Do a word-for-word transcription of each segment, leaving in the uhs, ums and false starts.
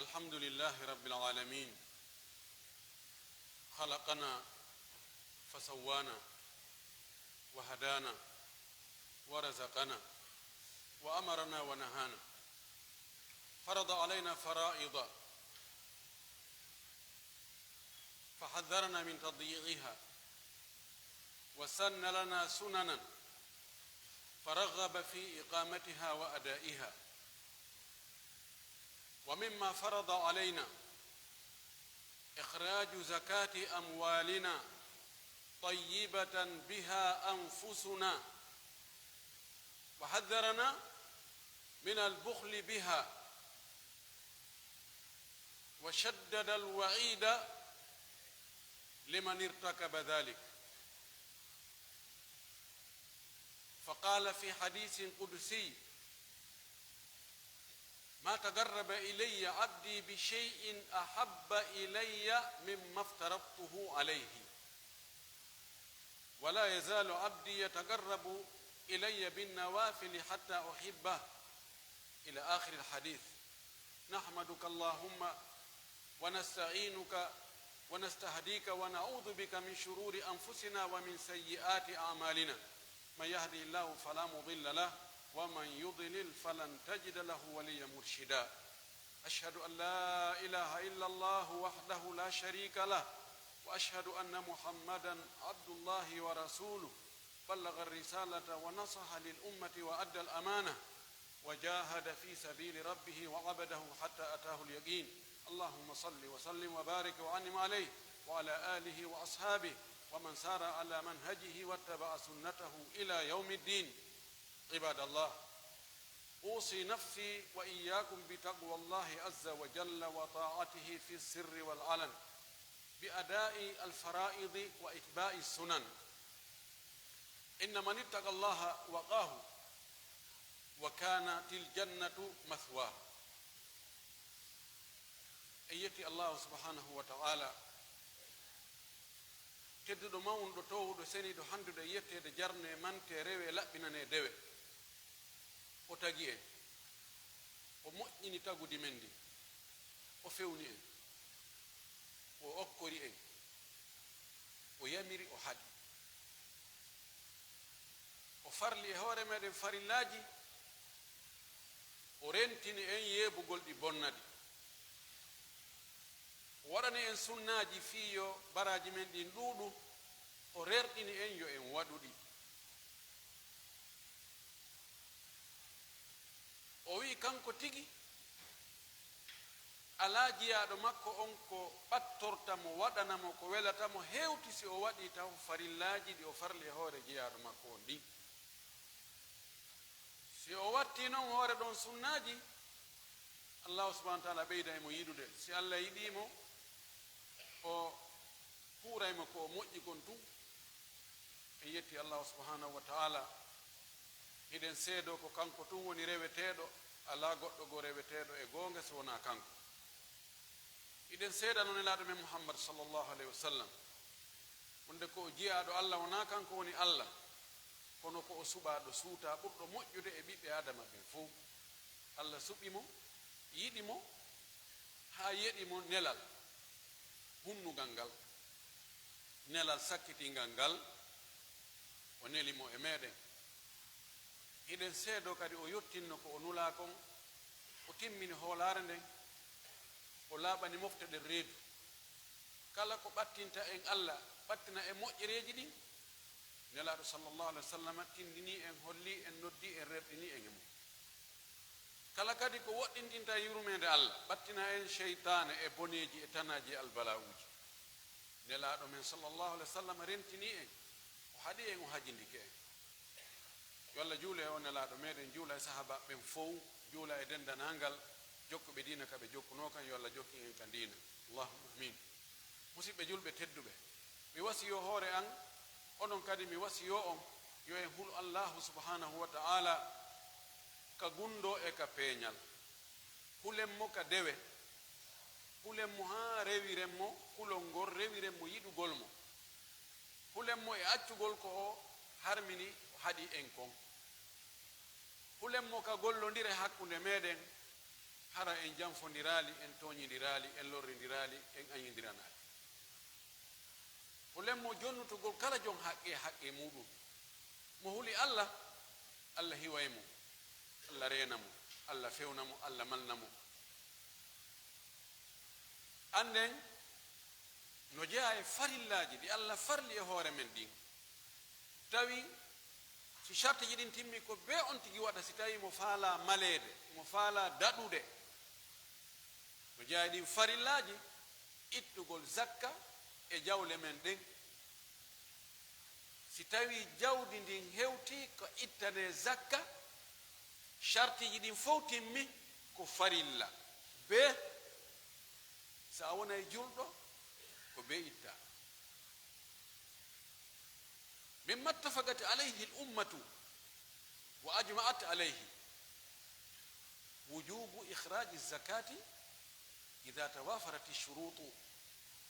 الحمد لله رب العالمين. خلقنا فسوانا وهدانا ورزقنا وأمرنا ونهانا. فرض علينا فرائض فحذرنا من تضييعها، وسن لنا سننا فرغب في إقامتها وأدائها. ومما فرض علينا إخراج زكاة أموالنا طيبة بها أنفسنا، وحذرنا من البخل بها، وشدد الوعيد لمن ارتكب ذلك، فقال في حديث قدسي: ما تقرب إلي عبدي بشيء أحب إلي مما افترضته عليه، ولا يزال عبدي يتقرب إلي بالنوافل حتى أحبه، إلى آخر الحديث. نحمدك اللهم ونستعينك ونستهديك ونعوذ بك من شرور أنفسنا ومن سيئات أعمالنا. من يهده الله فلا مضل له، ومن يضلل فلن تجد له وليا مرشدا. أشهد أن لا إله إلا الله وحده لا شريك له، وأشهد أن محمدا عبد الله ورسوله، بلغ الرسالة ونصح للأمة وأدى الأمانة، وجاهد في سبيل ربه وعبده حتى أتاه اليقين. اللهم صل وسلم وبارك وأنعم عليه وعلى آله وأصحابه ومن سار على منهجه واتبع سنته إلى يوم الدين. عباد الله، أوصي نفسي وإياكم بتقوى الله عز وجل وطاعته في السر والعلن، بأداء الفرائض وإتباع السنن. إن من اتقى الله وقاه وكانت الجنة مثواه. En yetti Allahu subhanahu wa ta'ala, tedduɗo, mawnuɗo, toowuɗo, seniiɗo, handuɗo e yetteede, jarnee, mantee, rewee, laɓɓinanee, dewee. O tagi en, o moƴƴini tagudi men ndin, o fewni en, o okkori en, o yamiri, o haɗi. O farli e hoore meɗen farillaaji, o rentini en yeebugol ɗi bonna ɗi. O waɗani en sunnaaji fii yo baraaji men ɗin ɗuuɗu, o rerɗini en yo en waɗu ɗi. O wi'i kanko tigi, alaa jiyaaɗo makko on ko ɓattorta mo, waɗana mo ko welata mo, hewti si o waɗii taw farillaaji ɗi o farli e hoore jiyaaɗo makko on ɗin. Si o wattii non hoore ɗon sunnaaji, Allahu subhanahu wa ta'ala ɓeyday mo yiɗude. Si Allah yiɗii mo, o huuray mo ko o moƴƴi kon tun. En yetti Allahu subhanahu wa ta'ala. Hiɗen seedoo ko kanko tun woni reweteeɗo, alaa goɗɗo goo reweteeɗo e goonga si wonaa kanko. Hiɗen seedanoo Nelaaɗo men Muhammad sallallahu alayhi wa sallam, wonde ko o jiyaaɗo Allah, wonaa kanko woni Allah, kono ko o suɓaaɗo suutaa, ɓurɗo moƴƴude e ɓiɓɓe Aadama ɓen fow. Allah suɓi mo, yiɗi mo, haa yeɗi mo nelal hunnugal ngal, nelal sakkitingal ngal, o neli mo e meɗen. Hiɗen seedoo kadi o yottinno ko o nulaa kon, o timmini hoolaare nden, o laaɓani mofte ɗen reedu. Kala ko ɓattinta en Allah, ɓattina en moƴƴereeji ɗin, Nelaaɗo sallallahu alayhi wa sallam tindinii en, hollii en, noddii en, rerɗinii en e mun. Kala kadi ko woɗɗintinta yurmeende Allah, ɓattina en seytaane e boneeji e tanaaji e albalaa'uuji. Nelaaɗo men sallallahu alayhi wa sallam rentinii en, o haɗi en, o hajindike en. Yo Allah juulu e oo Nelaaɗo meɗen, juula e sahaabaaɓe ɓen fow, juula e denndanangal jokkuɓe diina ka ɓe jokkunoo kan, yo Allah jokkin en ka diina. Allahumma amin. Musiɓɓe julɓe tedduɓe, mi wasiyoo hoore an, onon kadi mi wasiyoo on, yo en hulu Allaahu subhaanahu wa ta'aalaa ka gunndoo e ka peeñal. Hulen mo ka dewe, hulen mo haa rewiren mo kulol ngol, rewiren mo yiɗugol mo. Hulen mo e accugol ko o harmini, o haɗi en kon. Hulen mo ka gollondire hakkunde meɗen, Hara en janfondiraali, en tooñindiraali, en lorrindiraali, en añindiranaali. Ko lemmo jonnutugol kala jon haqqe e haqqe muuɗum. Mo huli Alla, Alla hiway mo, Alla reena mo, Alla fewna mo, Alla malna mo. Annden no jeyaa e farillaaji ɗi Alla farli e hoore men ɗin. Tawi si sartiiji ɗin timmi ko bee on tigi waɗa si tawii mo faalaa maleede, mo faalaa daɗude. No jeyaa e ɗin farillaaji ittugol zakka e jawle men ɗen. Si tawii jawdi ndin hewtii ko ittanee zakka, sartiiji ɗin fow timmi ko farilla. Bee, si a wonay julɗo, ko bee ittaa. مما اتفقت عليه الأمة وأجمعت عليه وجوب إخراج الزكاة إذا توافرت الشروط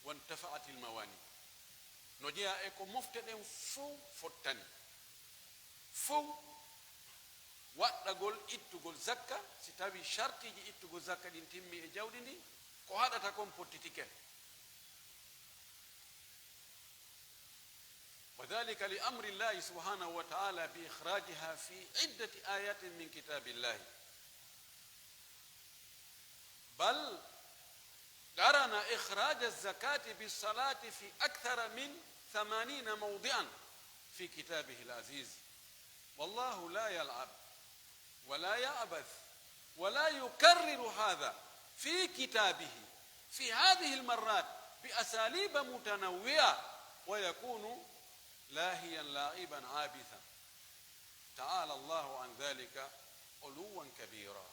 وانتفعت الموانع. No jeyaa e ko mofte ɗen fow fottani. Fow waɗɗagol ittugol zakka, si tawii sartiiji ittugol zakka ɗin timmi e jawdi ndin, ko haɗata kon pottitike. وذلك لأمر الله سبحانه وتعالى بإخراجها في عدة آيات من كتاب الله. بل قرن إخراج الزكاة بالصلاة في أكثر من ثمانين موضعا في كتابه العزيز. والله لا يلعب ولا يعبث ولا يكرر هذا في كتابه في هذه المرات بأساليب متنوعة ويكون لاهيا لاعبا عابثا. تعالى الله عن ذلك علوا كبيرا.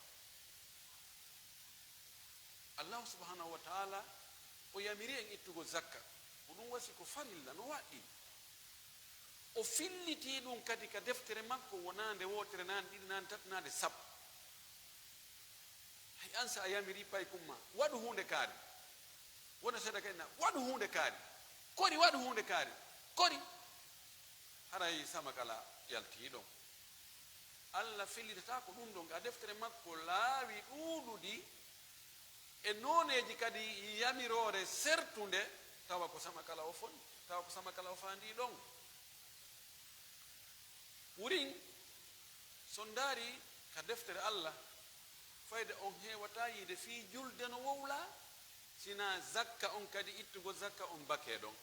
Allahu subhanahu wa ta'ala o yamiri en ittugol zakka. Ko ɗum wasi ko farilla, no waɗɗii. O fillitii ɗum kadi ka deftere makko, wonaa nde wootere, naa nde ɗiɗi, naa nde tati, naa nde sappo. Hay an, si a yamirii paykun maa, waɗu huunde kaari. Wona seeɗa kadi na, waɗu huunde kaari. Kori, waɗu huunde kaari. Kori. Haray sama kala yaltii ɗon. Alla fillitataa ko ɗum ɗon ka deftere makko laawi ɗuuɗuɗi e nooneeji kadi yamiroore sertunde, tawa ko sama kala o fon-, tawa ko sama kala o faandii ɗon. Wurin, si on ndaarii ka deftere Alla, fayde on heewataa yiide fii julde no wowlaa, sinaa zakka on kadi, ittugol zakka on bakee ɗon.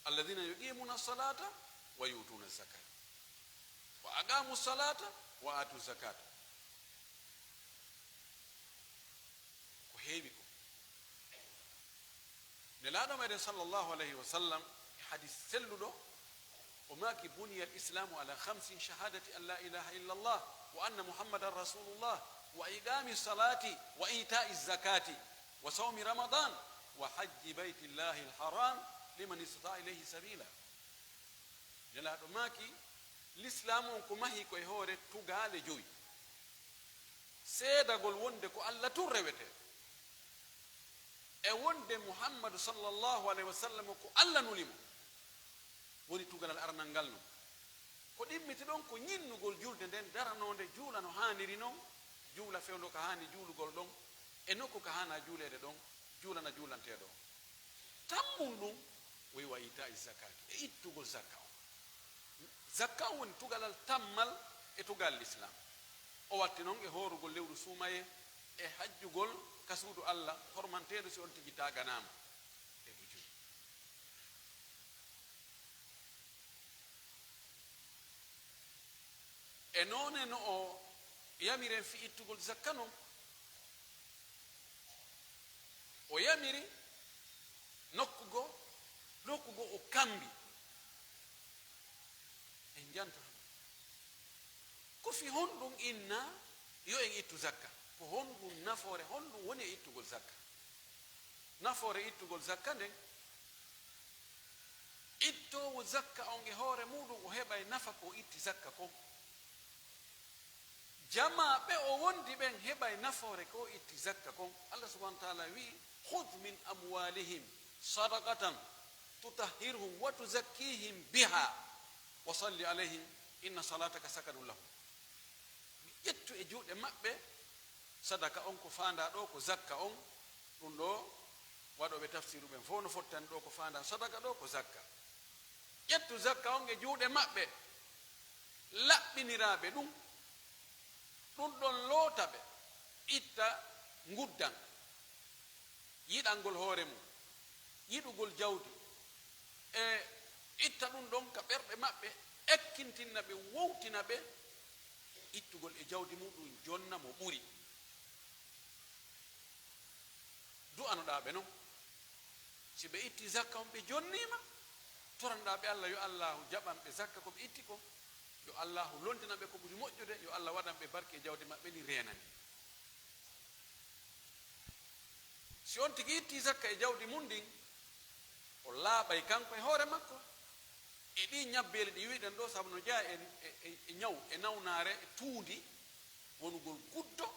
الذين يقيمون الصلاة ويؤتون الزكاة وأقاموا الصلاة وآتوا الزكاة. Ko heewi ko. Nelaaɗo meɗen sallallahu alayhi wa sallam, e hadis selluɗo, o maaki, بني الإسلام على خمس: شهادة أن لا إله إلا الله وأن محمدا رسول الله وإقام الصلاة وإيتاء الزكاة وصوم رمضان وحج بيت الله الحرام لمن استطاع إليه سبيلا. Nelaaɗo maaki, Lislaamu on ko mahii ko e hoore tugaale jowi. Seedagol wonde ko Alla tun rewetee, e wonde Muhammadu sallallahu alayhi wa sallam ko Alla nuli mo, woni tugalal aranal ngal non. Ko ɗimmiti ɗon ko ñinnugol julde nden daranoonde, juula no haaniri non, juula fewndo ka haani juulugol ɗon, e nokku ka haanaa juuleede ɗon, juulana juulanteeɗo on. Tammun ɗun, o wi'i, wa iitaa'i zakaati, e ittugol zakka on. Zakka on woni tugalal tammal e tugaale Lislaam. O watti non e hoorugol lewru suumayee, e hajjugol ka suudu Alla hormanteendu si on tigi taaganaama e mo juuli. E noone no o yamiren fii ittugol zakka non, o yamiri nokku goo, nokku goo o kambi. En janto han. Ko fii honɗun innaa yo en ittu zakka? Ko honɗun nafoore, honɗun woni e ittugol zakka? Nafoore ittugol zakka nden, ittoowo zakka on e hoore muuɗun, o heɓay nafa ko o itti zakka kon. Jamaa ɓe o wondi ɓen heɓay nafoore ko o itti zakka kon. Allah subhanahu wa ta'ala wi'i, "Khudh min amwalihim sadaqatan tutahhiruhum wa tuzakkihim biha wa salli alayhim inna salataka sakanun lahum." Mi ƴettu e juuɗe maɓɓe Sadaka on ko faandaa ɗoo ko zakka on, ɗun ɗoo waɗooɓe tafsiiru ɓen fow no fottani ɗoo ko faandaa sadaka ɗoo ko zakka. Ƴettu zakka on e juuɗe maɓɓe, laɓɓiniraa ɓe ɗun, ɗun ɗon loota ɓe, itta nguddan, yiɗangol hoore mun, yiɗugol jawdi, e itta ɗun ɗon ka ɓerɗe maɓɓe, ekkintinna ɓe, wowtina ɓe, ittugol e jawdi mun ɗun jonna mo ɓuri. Du'anoɗaa ɓe non. Si ɓe ittii zakka on, ɓe jonnii ma, toranɗaa ɓe Alla, yo Allaahu jaɓan ɓe zakka ko ɓe itti kon, yo Allaahu lontinan ɓe ko ɓuri moƴƴude, yo Alla waɗan ɓe barke e jawdi maɓɓe ndin, reenani. Si on tigi ittii zakka e jawdi mun ndin, o laaɓay kanko e hoore makko e ɗii ñabbeeli ɗi wi'uɗen ɗoo, sabu no jeyaa e, e, e, e ñaw, e nawnaare, e tuundi, wonugol guddo,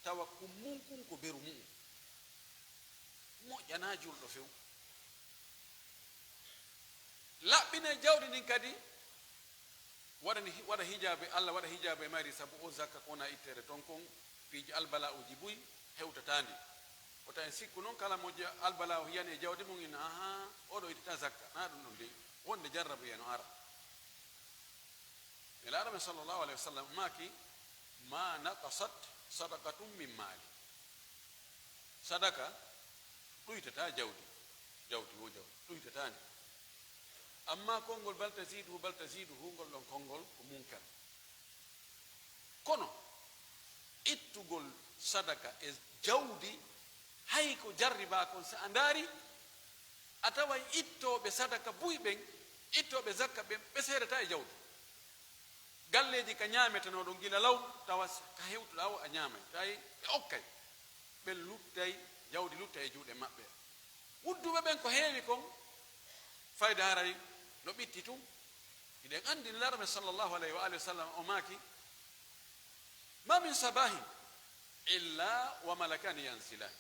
tawa kun mun kun ko beru mu'un. Moƴƴanaa julɗo few. Laɓɓinee jawdi ndin kadi, waɗani, waɗa hijaabu e Alla, waɗa hijaabu e mayri, sabu o zakka ko wona itteede ton kon, piiji albala'uuji buy hewtataa ndi. Wota en sikku non, kala mo ja-, albala'u hiyani e jawdi mun, inna, ahaa, oo ɗoo ittataa zakka, naa ɗun ɗon dey, wonde jarrabuye no ara. Nelaaɗo men sallallahu alayhi wa sallam maaki, "Ma naqasat sadaqatun min maali." Sadaka ɗuytataa jawdi, jawdi wo jawdi, ɗuytataa ndi. Amma konngol "bal taziduhu, bal taziduhu", ngol ɗon konngol ko munkar. Kono ittugol sadaka e jawdi, hay ko jarribaa kon, si a ndaari, a taway ittooɓe sadaka buy ɓen, ittooɓe zakka ɓen, ɓe seedataa e jawdi. Galleeji ka ñaametenoo ɗon gila law, tawa s-, ka hewtuɗaa o a ñaamay. Tawi ɓe okkay. Ɓen luttay, jawdi luttay e juuɗe maɓɓe. Wudduɓe ɓen ko heewi kon, fayda haray no ɓitti tun. Hiɗen anndi Nelaaɗo men sallallahu alayhi wa alihi wa sallam o maaki, "Ma min sabahin illa wa malakani yanzilani.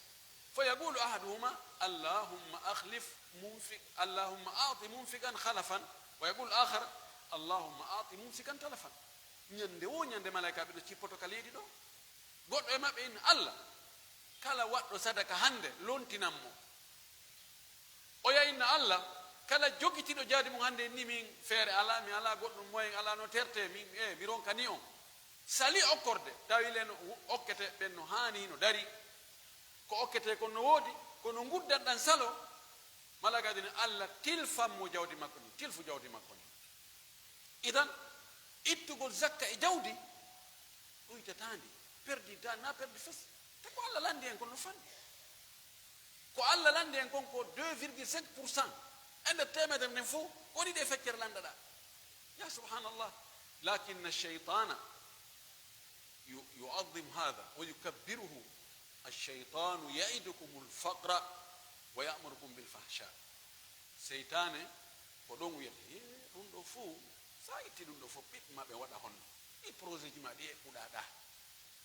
Fa yaqulu ahaduhuma, Allahumma akhlif munfi-, Allahumma a'ti munfiqan khalafan, wa yaqulu akhar, Allahumma a'ti mumsikan talafan." Ñande wo ñande malaykaaɓe no cippoto ka leydi ɗoo. Goɗɗo e maɓɓe inna, "Alla, kala waɗɗo sadaka hande, lontinan mo." Oya inna, "Alla, kala jogitiiɗo jawdi mun hande, inni min feere alaa, mi alaa goɗɗum moyen, alaa no tertee, min, e, mi ronkanii on." Sali okkorde, tawi le no okkete ɓen no haani, no dari. Ko okketee kon no woodi, kono nguddan ɗan saloo, malaykaajo ni, "Alla, tilfan mo jawdi makko ndin, tilfu jawdi makko ndin." Idan, ittugol zakka e jawdi, ɗuytataa ndi, perdintaa, na perdi fes. Te ko Alla lanndi en kon no fanɗi. Ko Alla lanndi en kon ko deux virgule cinq pour cent. E nder teemedere nden fow, ko ɗiɗi e feccere lanndaɗaa. Ya subhanallah. Lakinna shaytana yu-, yu'azzim hadha wa yukabbiruhu. Ash-shaytanu ya'idukumul faqra wa ya'murukum bil fahsha. Seytaane ko ɗon wiyata, "Hee, ɗum ɗoo fow, so a itti ɗum ɗoo fow, ɓiɓɓe maa ɓe waɗa honno? Ɗi projet ji maa ɗi eɓɓuɗaa ɗaa,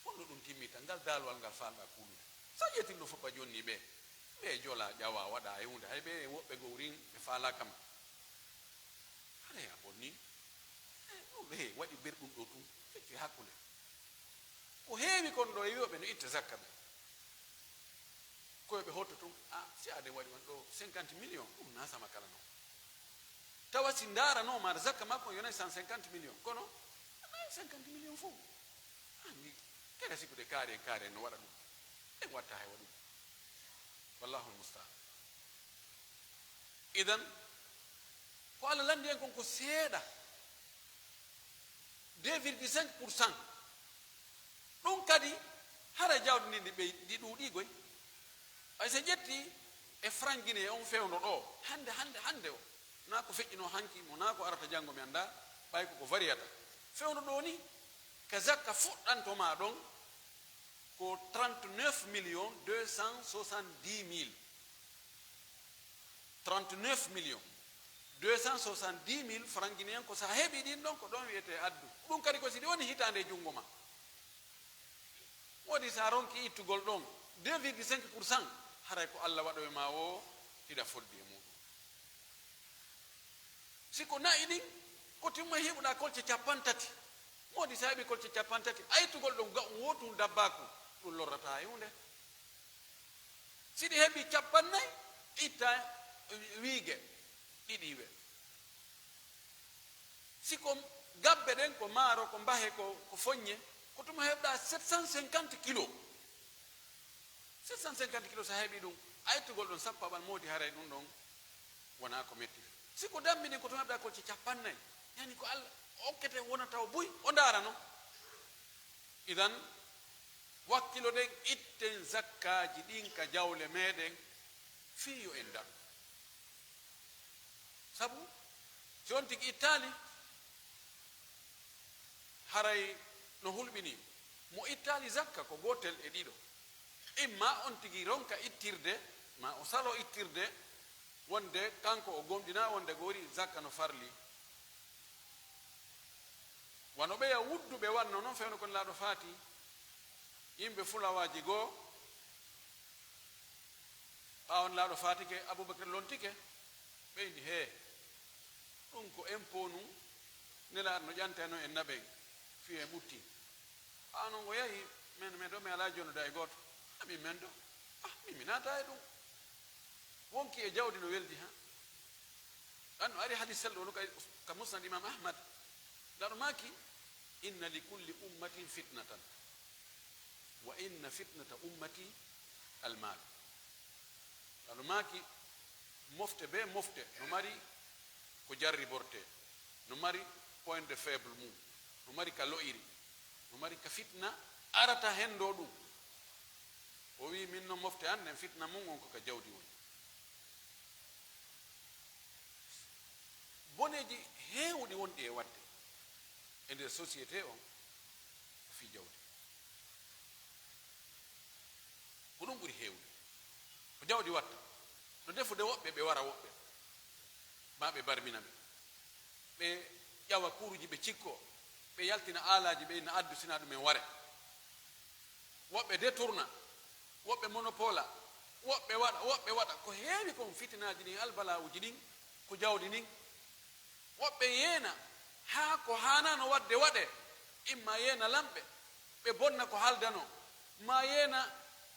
honno ɗum timmita? Ngal daalowal ngal faalɗaa kuulude, so a ƴetti ɗum ɗoo fof, ɓa jonni ɓe, ɓe jola, ƴawa, waɗa e huunde, hay ɓe woɓɓe goo rin ɓe faalaaka ma. Haray a bonni." Eh, ɗum ɗoo, he, waɗi ber ɗum ɗoo tun, feccu e hakkunde. Ko heewi kon ɗoo e wi'ooɓe no itta zakka ɓe. Ko yo ɓe hotto tun, a, si aade waɗi on ɗoo cinquante millions, ɗum na sama kala non. Tawa si ndaaranooma zakka makko yonay cent cinquante millions, kono a maayi cinquante millions fof. A mi kala sikkude kaari en, kaari en no waɗa ɗum. En watta hay waɗude. Wallahul musta'an. Idan, ko Alla lanndi en kon ko seeɗa, deux virgule cinq pour cent. Ɗum kadi, hara jawdi ndin ndi ɓey-, ndi ɗuuɗii goy. Ɓay so ƴetti e franc guinéen on fewndo ɗoo, hannde, hannde, hannde o, naa ko feƴƴinoo hanki mo, naa ko arata janngo mi anndaa, ɓay ko ko variyata. Fewndo ɗoo ni, ka zakka fuɗɗanto maa ɗon, ko trente-neuf millions deux cent soixante-dix mille. Trente-neuf millions deux cent soixante-dix mille francs guinéens, ko sa heɓi ɗin ɗon, ko ɗon wiyetee addu. Ɗum kadi ko si ɗi woni hitaande e junngo ma. Woodi sa ronki ittugol ɗon deux virgule cinq pour cent, haray ko Alla waɗowe ma o hiɗa foddi e muɗum. Si ko na'i ɗin, ko timma heɓuɗa kolce cappanɗe tati. Moodi sa heɓi kolce cappanɗe tati, a ittugol ɗon ga'un wootun dabbaaku, Ɗum lorrataa e huunde. Si ɗi heɓii cappannayi, itta wiige ɗiɗi we. Si ko gabbe ɗen, ko maaro, ko mbahe, ko, ko foññe, ko tuma heɓɗaa sept cent cinquante kilos. Sept cent cinquante kilos, so a heɓii ɗum, a ittugol ɗon sappo aɓal moodi, haray ɗum ɗon wonaa ko metti. Si ko dammi ɗin, ko tuma heɓɗaa kolce cappannayi, yani ko Alla okkete wona taw buy, o ndaara non. Idan, wakkiloɗen, itten zakkaaji ɗin ka jawle meɗen fii yo en daɗu. Sabu, si on tigi ittaali, haray no hulɓinii. Mo ittaali zakka ko gootel e ɗiɗo. Imma on tigi ronka ittirde, maa o salo ittirde, wonde kanko o gomɗinaa wonde goori zakka no farli. Wano ɓeya wudduɓe wanno non, fewndo kon laaɗo faati yimɓe fulawaaji goo, ɓaawo Nelaaɗo faatike, Abubakar lontike, ɓe inni, "Hee, ɗum ko impôt nun, Nelaaɗo no ƴantayno en naɓen, fii en ɓuttii. Ɓaawo non o yahi, men, men ɗo, mi alaa jonnude hay gooto. A min men ɗo, ah, min mi naata e ɗum." Wonki e jawdi no weldi, ha? Ɗan no ari hadis selɗo no ka, ka Musnad Imam Ahmad. Nelaaɗo maaki, "Inna li kulli ummatin fitnatan, wa inna fitnata ummati almaal." Nelaaɗo maaki, mofte be mofte no mari ko jarribortee, no mari point de faible mum, no mari ka lo'iri, no mari ka fitna arata hen ɗoo ɗum. O wi'i, "Min no mofte an ɗen fitna mum on ko ka jawdi woni." Boneeji heewuɗi wonɗi e waɗde e nder société on ko fii jawdi. Ko ɗum ɓuri heewde. Ko jawdi watta. No defude woɓɓe, ɓe wara woɓɓe. Maa ɓe barmina ɓe. Ɓe ƴawa kuuruji ɓe cikkoo. Ɓe yaltina aalaaji ɓe inna addu sina ɗum en ware. Woɓɓe détourna, woɓɓe monopola, woɓɓe waɗa, woɓɓe waɗa. Ko heewi kon fitinaaji ɗin, albalaa'uji ɗin, ko jawdi ndin. Woɓɓe yeena haa ko haanaano waɗde waɗee, imma yeena lamɓe, ɓe bonna ko haaldanoo, maa yeena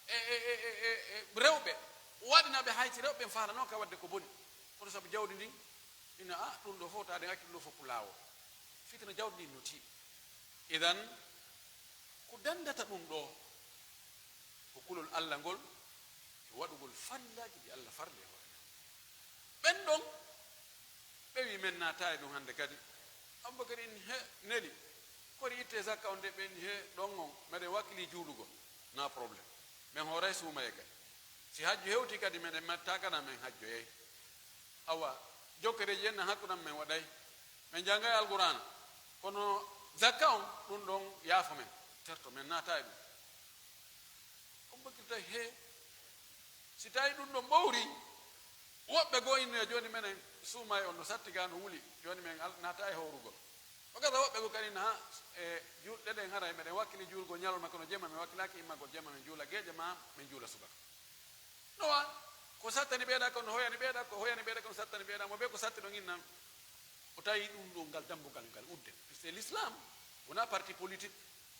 e, e, e, e, e, e rewɓe, waɗina ɓe hay si rewɓe ɓen faalanooka waɗde ko boni. Kono sabu jawdi ndin, ina, a, ɗum ɗoo fof, taade hakkil ɗoo fof ko laawol. Fitina jawdi ndin no tiiɗi. Idan, ko danndata ɗum ɗoo, ko kulol Alla ngol, e waɗugol farillaaji ɗi Alla farli e hoore men. Ɓen ɗon, ɓe wi, "Men naata e ɗum hannde kadi." Abubakar inni, "He, neli, kori itte zakka on de?" Ɓe inni, "He, ɗon on, meɗen wakkilii juulugol." Na problème. Men hooray suumayee kadi. Si hajju hewtii kadi, meɗen matta kana men hajjoyay. Awa, jokkereeji en nan hakkunde men waɗay. Men janngay Alqur'aana. Kono zakka on, ɗum ɗon yaafo men. Terto men naata e ɗum. On bakirtay he. Si tawi ɗum ɗon ɓowri, woɓɓe goo innoya jooni menen suumayee on no satti gaa no wuli. Jooni men al-, naata e howrugol. O gasa woɓɓe goo kadi na, e, julɗe ɗen haray meɗen wakkili juulgol ñalorma kono jemma men wakkilaaki immagol jemma men juula geeƴe ma men juula subaka. No wa, ko sattani ɓeeɗa kon, no hoyani ɓeeɗa, ko hoyani ɓeeɗa kon, sattani ɓeeɗa, mo bee ko satti ɗon innan. O tawi ɗum ɗo ngal dambugal ngal udde. Puisque l'islam wona parti politique,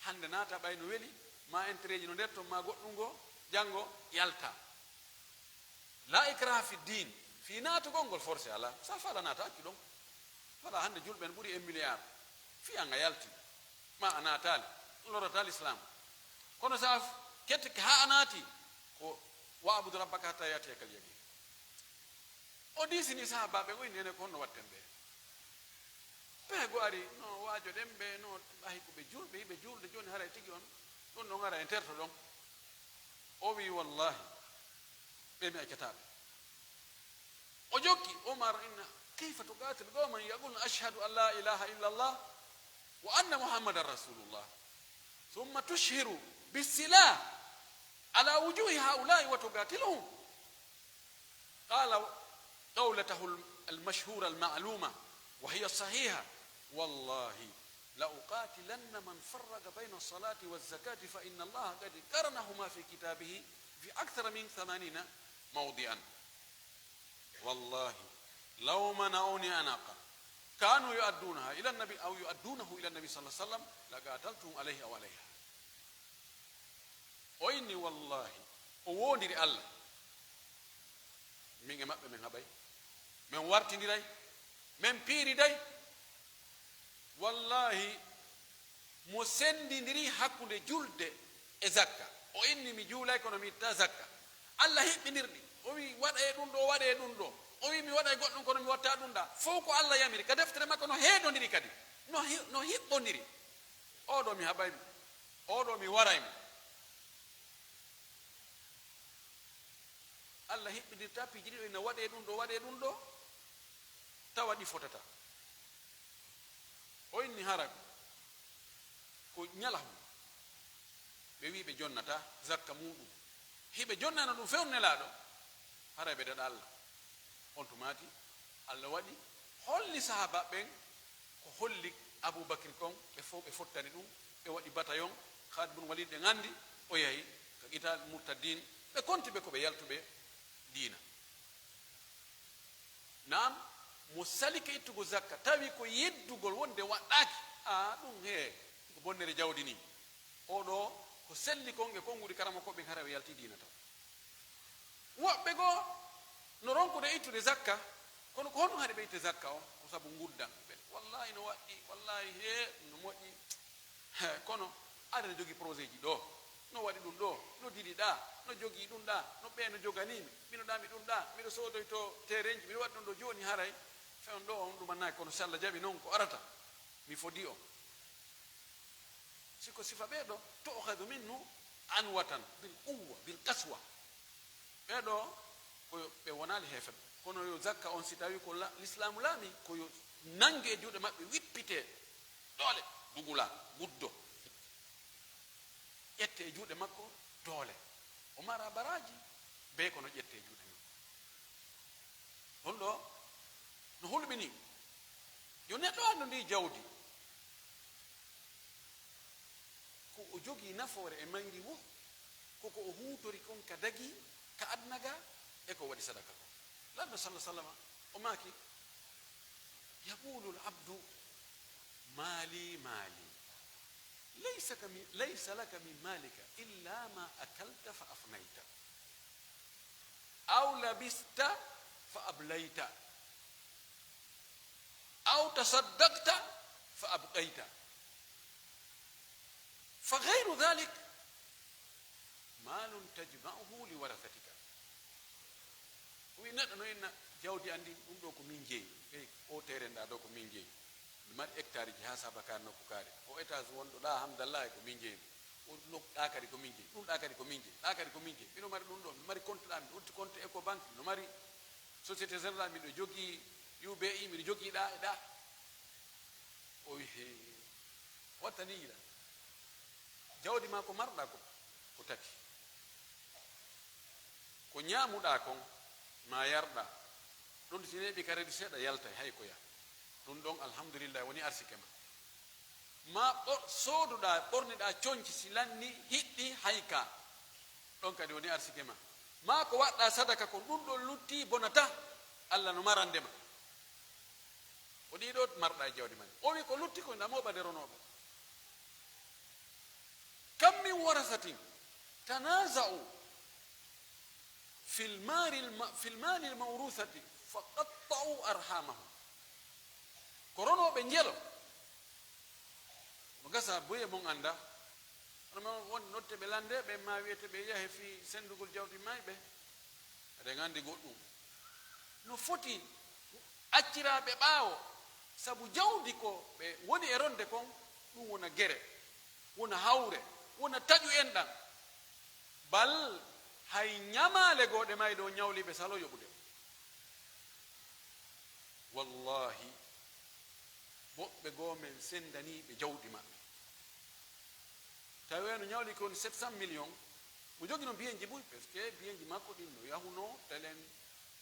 hannde naata ɓay no weli, ma intérêt ji no nder ton, ma goɗɗum ngo, janngo yalta. La ikraha fi din, fii naatugol ngol forcé alaa. Sa faala naata accu ɗon. Wala hannde julɓe en ɓuri un milliard. Fii an a yalti. Ma a naataali, lorataa l'islam. Kono sa f-, kettike haa a naati, ko "Wa'budu rabbaka hatta ya'tiyakal yaqin." O diisini sahaabaaɓe o inni, "Enen ko honno watten ɓe?" Pehe goo ari, "No waajoɗen ɓe, no ɓahi ko ɓe julɓe, hiɓe juulde, jooni haray tigi on, ɗon ɗon haray en terto ɗon." O wi'i, "Wallahi, ɓe mi accataa ɓe." O jokki, Umar inna, "Kayfa tuqatilu qawman yaquluna ashhadu an la ilaha illa Allah wa anna Muhammadan rasulullah, thumma tushhiru bis-silah ala wujuhi haula'i wa tuqatiluhum?" Qala qawlatahu al-mashhura al-ma'luma wa hiya sahiha, "Wallahi la uqatilanna man farraqa bayna as-salati waz-zakati fa inna Allah qad qaranahuma fi kitabihi fi akthara min thamanina mawdi'an." Wallahi, law mana'uni anaqa kanu yu'addunaha ila nabi aw yu'addunahu ila nabi sallallahu alaihi wasallam laqataltuhum alaihi aw alaiha. O inni, "Wallaahi, o woondiri Alla. Min e maɓɓe men haɓay. Men wartindiray. Men piiriday. Wallaahi, mo senndindiri hakkunde julde e zakka." O inni, "Mi juulay, kono mi itta zakka." Alla hiɓɓindirɗi. O wi'i, "Waɗee ɗun ɗoo, waɗee ɗun ɗoo." O wi'i, "Mi waɗay goɗɗun, kono mi watta ɗun ɗaa." Fow ko Alla yamiri. Ka deftere makko no heedondiri kadi. No hi-, no hiɓɓondiri. "Oo ɗoo mi haɓay mo. Oo ɗoo mi waray mo." Alla hiɓɓindirta piiji ɗiɗo, ina waɗee ɗun ɗoo, waɗee ɗun ɗoo, tawa ɗi fotataa. O inni hara ko ñalahun. Ɓe wi'i ɓe jonnataa zakka muuɗum. Hiɓe jonnano ɗum fewndo Nelaaɗo, haray ɓe daɗa Alla. On tumaati, Alla waɗi holli sahaabaaɓe ɓen ko holli Abuu Bakri kon, ɓe fow ɓe fottani ɗum, ɓe waɗi batayon, Khaalid bun Waliid ɓe ŋandi, o yahi ka qitaal murtaddiin, ɓe konti ɓe ko ɓe yaltuɓe diina. Naam, mo salike ittugol zakka, tawi ko yeddugol wonde waɗɗaaki, a ɗum he ko bonnere jawdi nii. Oo ɗoo ko selli kon e konguɗi karamokooɓe ɓen, hara o yalti diina taw. Woɓɓe goo no ronkude ittude zakka, kono ko honɗum haɗi ɓe itte zakka on? Ko sabu nguddan. Ɓe, "Wallaahi no waɗɗi, wallaahi hee, no moƴƴi." He, kono aɗa no jogii projet ji ɗoo, no waɗi ɗum ɗoo, no dili ɗaa, no jogii ɗum ɗaa, no ɓee no joganii mi, mino ɗaa mi ɗum ɗaa, miɗo soodoytoo terenji, miɗo waɗi ɗum ɗoo, jooni haray fewndo ɗoo on ɗumannaaki, kono si Alla jaɓi non ko arata, mi fodi on. Si ko sifa ɓee ɗoo, tu'khadhu minhu anwatan bil quwwa, bil qaswa. Ɓee ɗoo ko ɓe wonaali heeferɓe. Kono yo zakka on, si tawii ko la-, lislaamu laamii, ko yo nannge e juuɗe maɓɓe, wippitee doole, dugula, guddo. Ƴettee e juuɗe makko doole. O mara baraaji, bee kono ƴettee e juuɗe makko. Ɗum ɗoo no hulɓinii. Yo neɗɗo anndu ndii jawdi. Ko o jogii nafoore e mayri woo, ko ko o huutori kon ka dagii ka aduna gaa, e ko o waɗi sadaka kon. Lanɗo salla sallama, o maaki, "Yaqulu al-abdu, mali, mali. Laysa ka mi-, laysa laka min malika illa ma akalta fa afnayta." Aw labista fa ablayta, aw tasaddaqta fa abqayta, fa ghayru dhalik malun tajma'uhu li warathatika. O wi'i, neɗɗo no inna, "Jawdi an ndin, ɗum ɗoo ko min jeyi. Ɓey, oo teeren ɗaa ɗoo ko min jeyi. Mi mari hectare ji haa saaba kaari nokku kaari. Oo étage wonɗo ɗaa, hamdallahi, ko min jeyi. Oo no-, ɗaa kadi ko min jeyi. Ɗum ɗaa kadi ko min jeyi. Ɗaa kadi ko min jeyi. Miɗo mari ɗum ɗoo. Miɗo mari compte ɗaa. Miɗo udditi compte Ecobank. Miɗo mari Société Générale. Miɗo jogii U B I. Miɗo jogii ɗaa e ɗaa." O wi'i, "Hee, wattanii ila. Jawdi maa ko marɗaa ko, ko tati. Ko ñaamuɗaa kon, maa yarɗaa. Ɗum si neeɓi ka reedu seeɗa, yaltay, hay ko yaa. Ɗum ɗon, alhamdulillahi, woni arsike maa. Maa ɓo-, sooduɗaa, ɓorniɗaa conci, si lanni, hiɗɗi, hay kaa. Ɗon kadi woni arsike maa. Maa ko waɗɗaa sadaka kon, ɗum ɗon lutti, bonata. Alla no marande ma. Ko ɗii ɗoo marɗaa e jawdi maa ndin." O wi'i, "Ko lutti kon, ɗamoo ɓade ronooɓe. Kam min warasatin tanaza'u fil maalil ma-, fil maalil mawrusati fa qatta'u arhamahum." Ko ronooɓe njelo. Mo gasa buye mon annda. Hono ma won notte ɓe lande, ɓe ma wiyete ɓe yahe fii senndugol jawdi mayɓe. Eɗen anndi goɗɗum. No foti acciraaɓe ɓaawo, sabu jawdi ko ɓe woni e ronde kon, ɗum wona gere, wona hawre, wona taƴu enɗan. Bal hay ñamaale goo ɗe mayɗo on ñawli ɓe salo yoɓude. Wallahi, woɓɓe goo men senndanii ɓe jawdi maɓɓe. Tawi no ñawli ko woni sept cent millions, mo jogino biyenji buy, parce que biyenji makko ɗin no yahunoo telen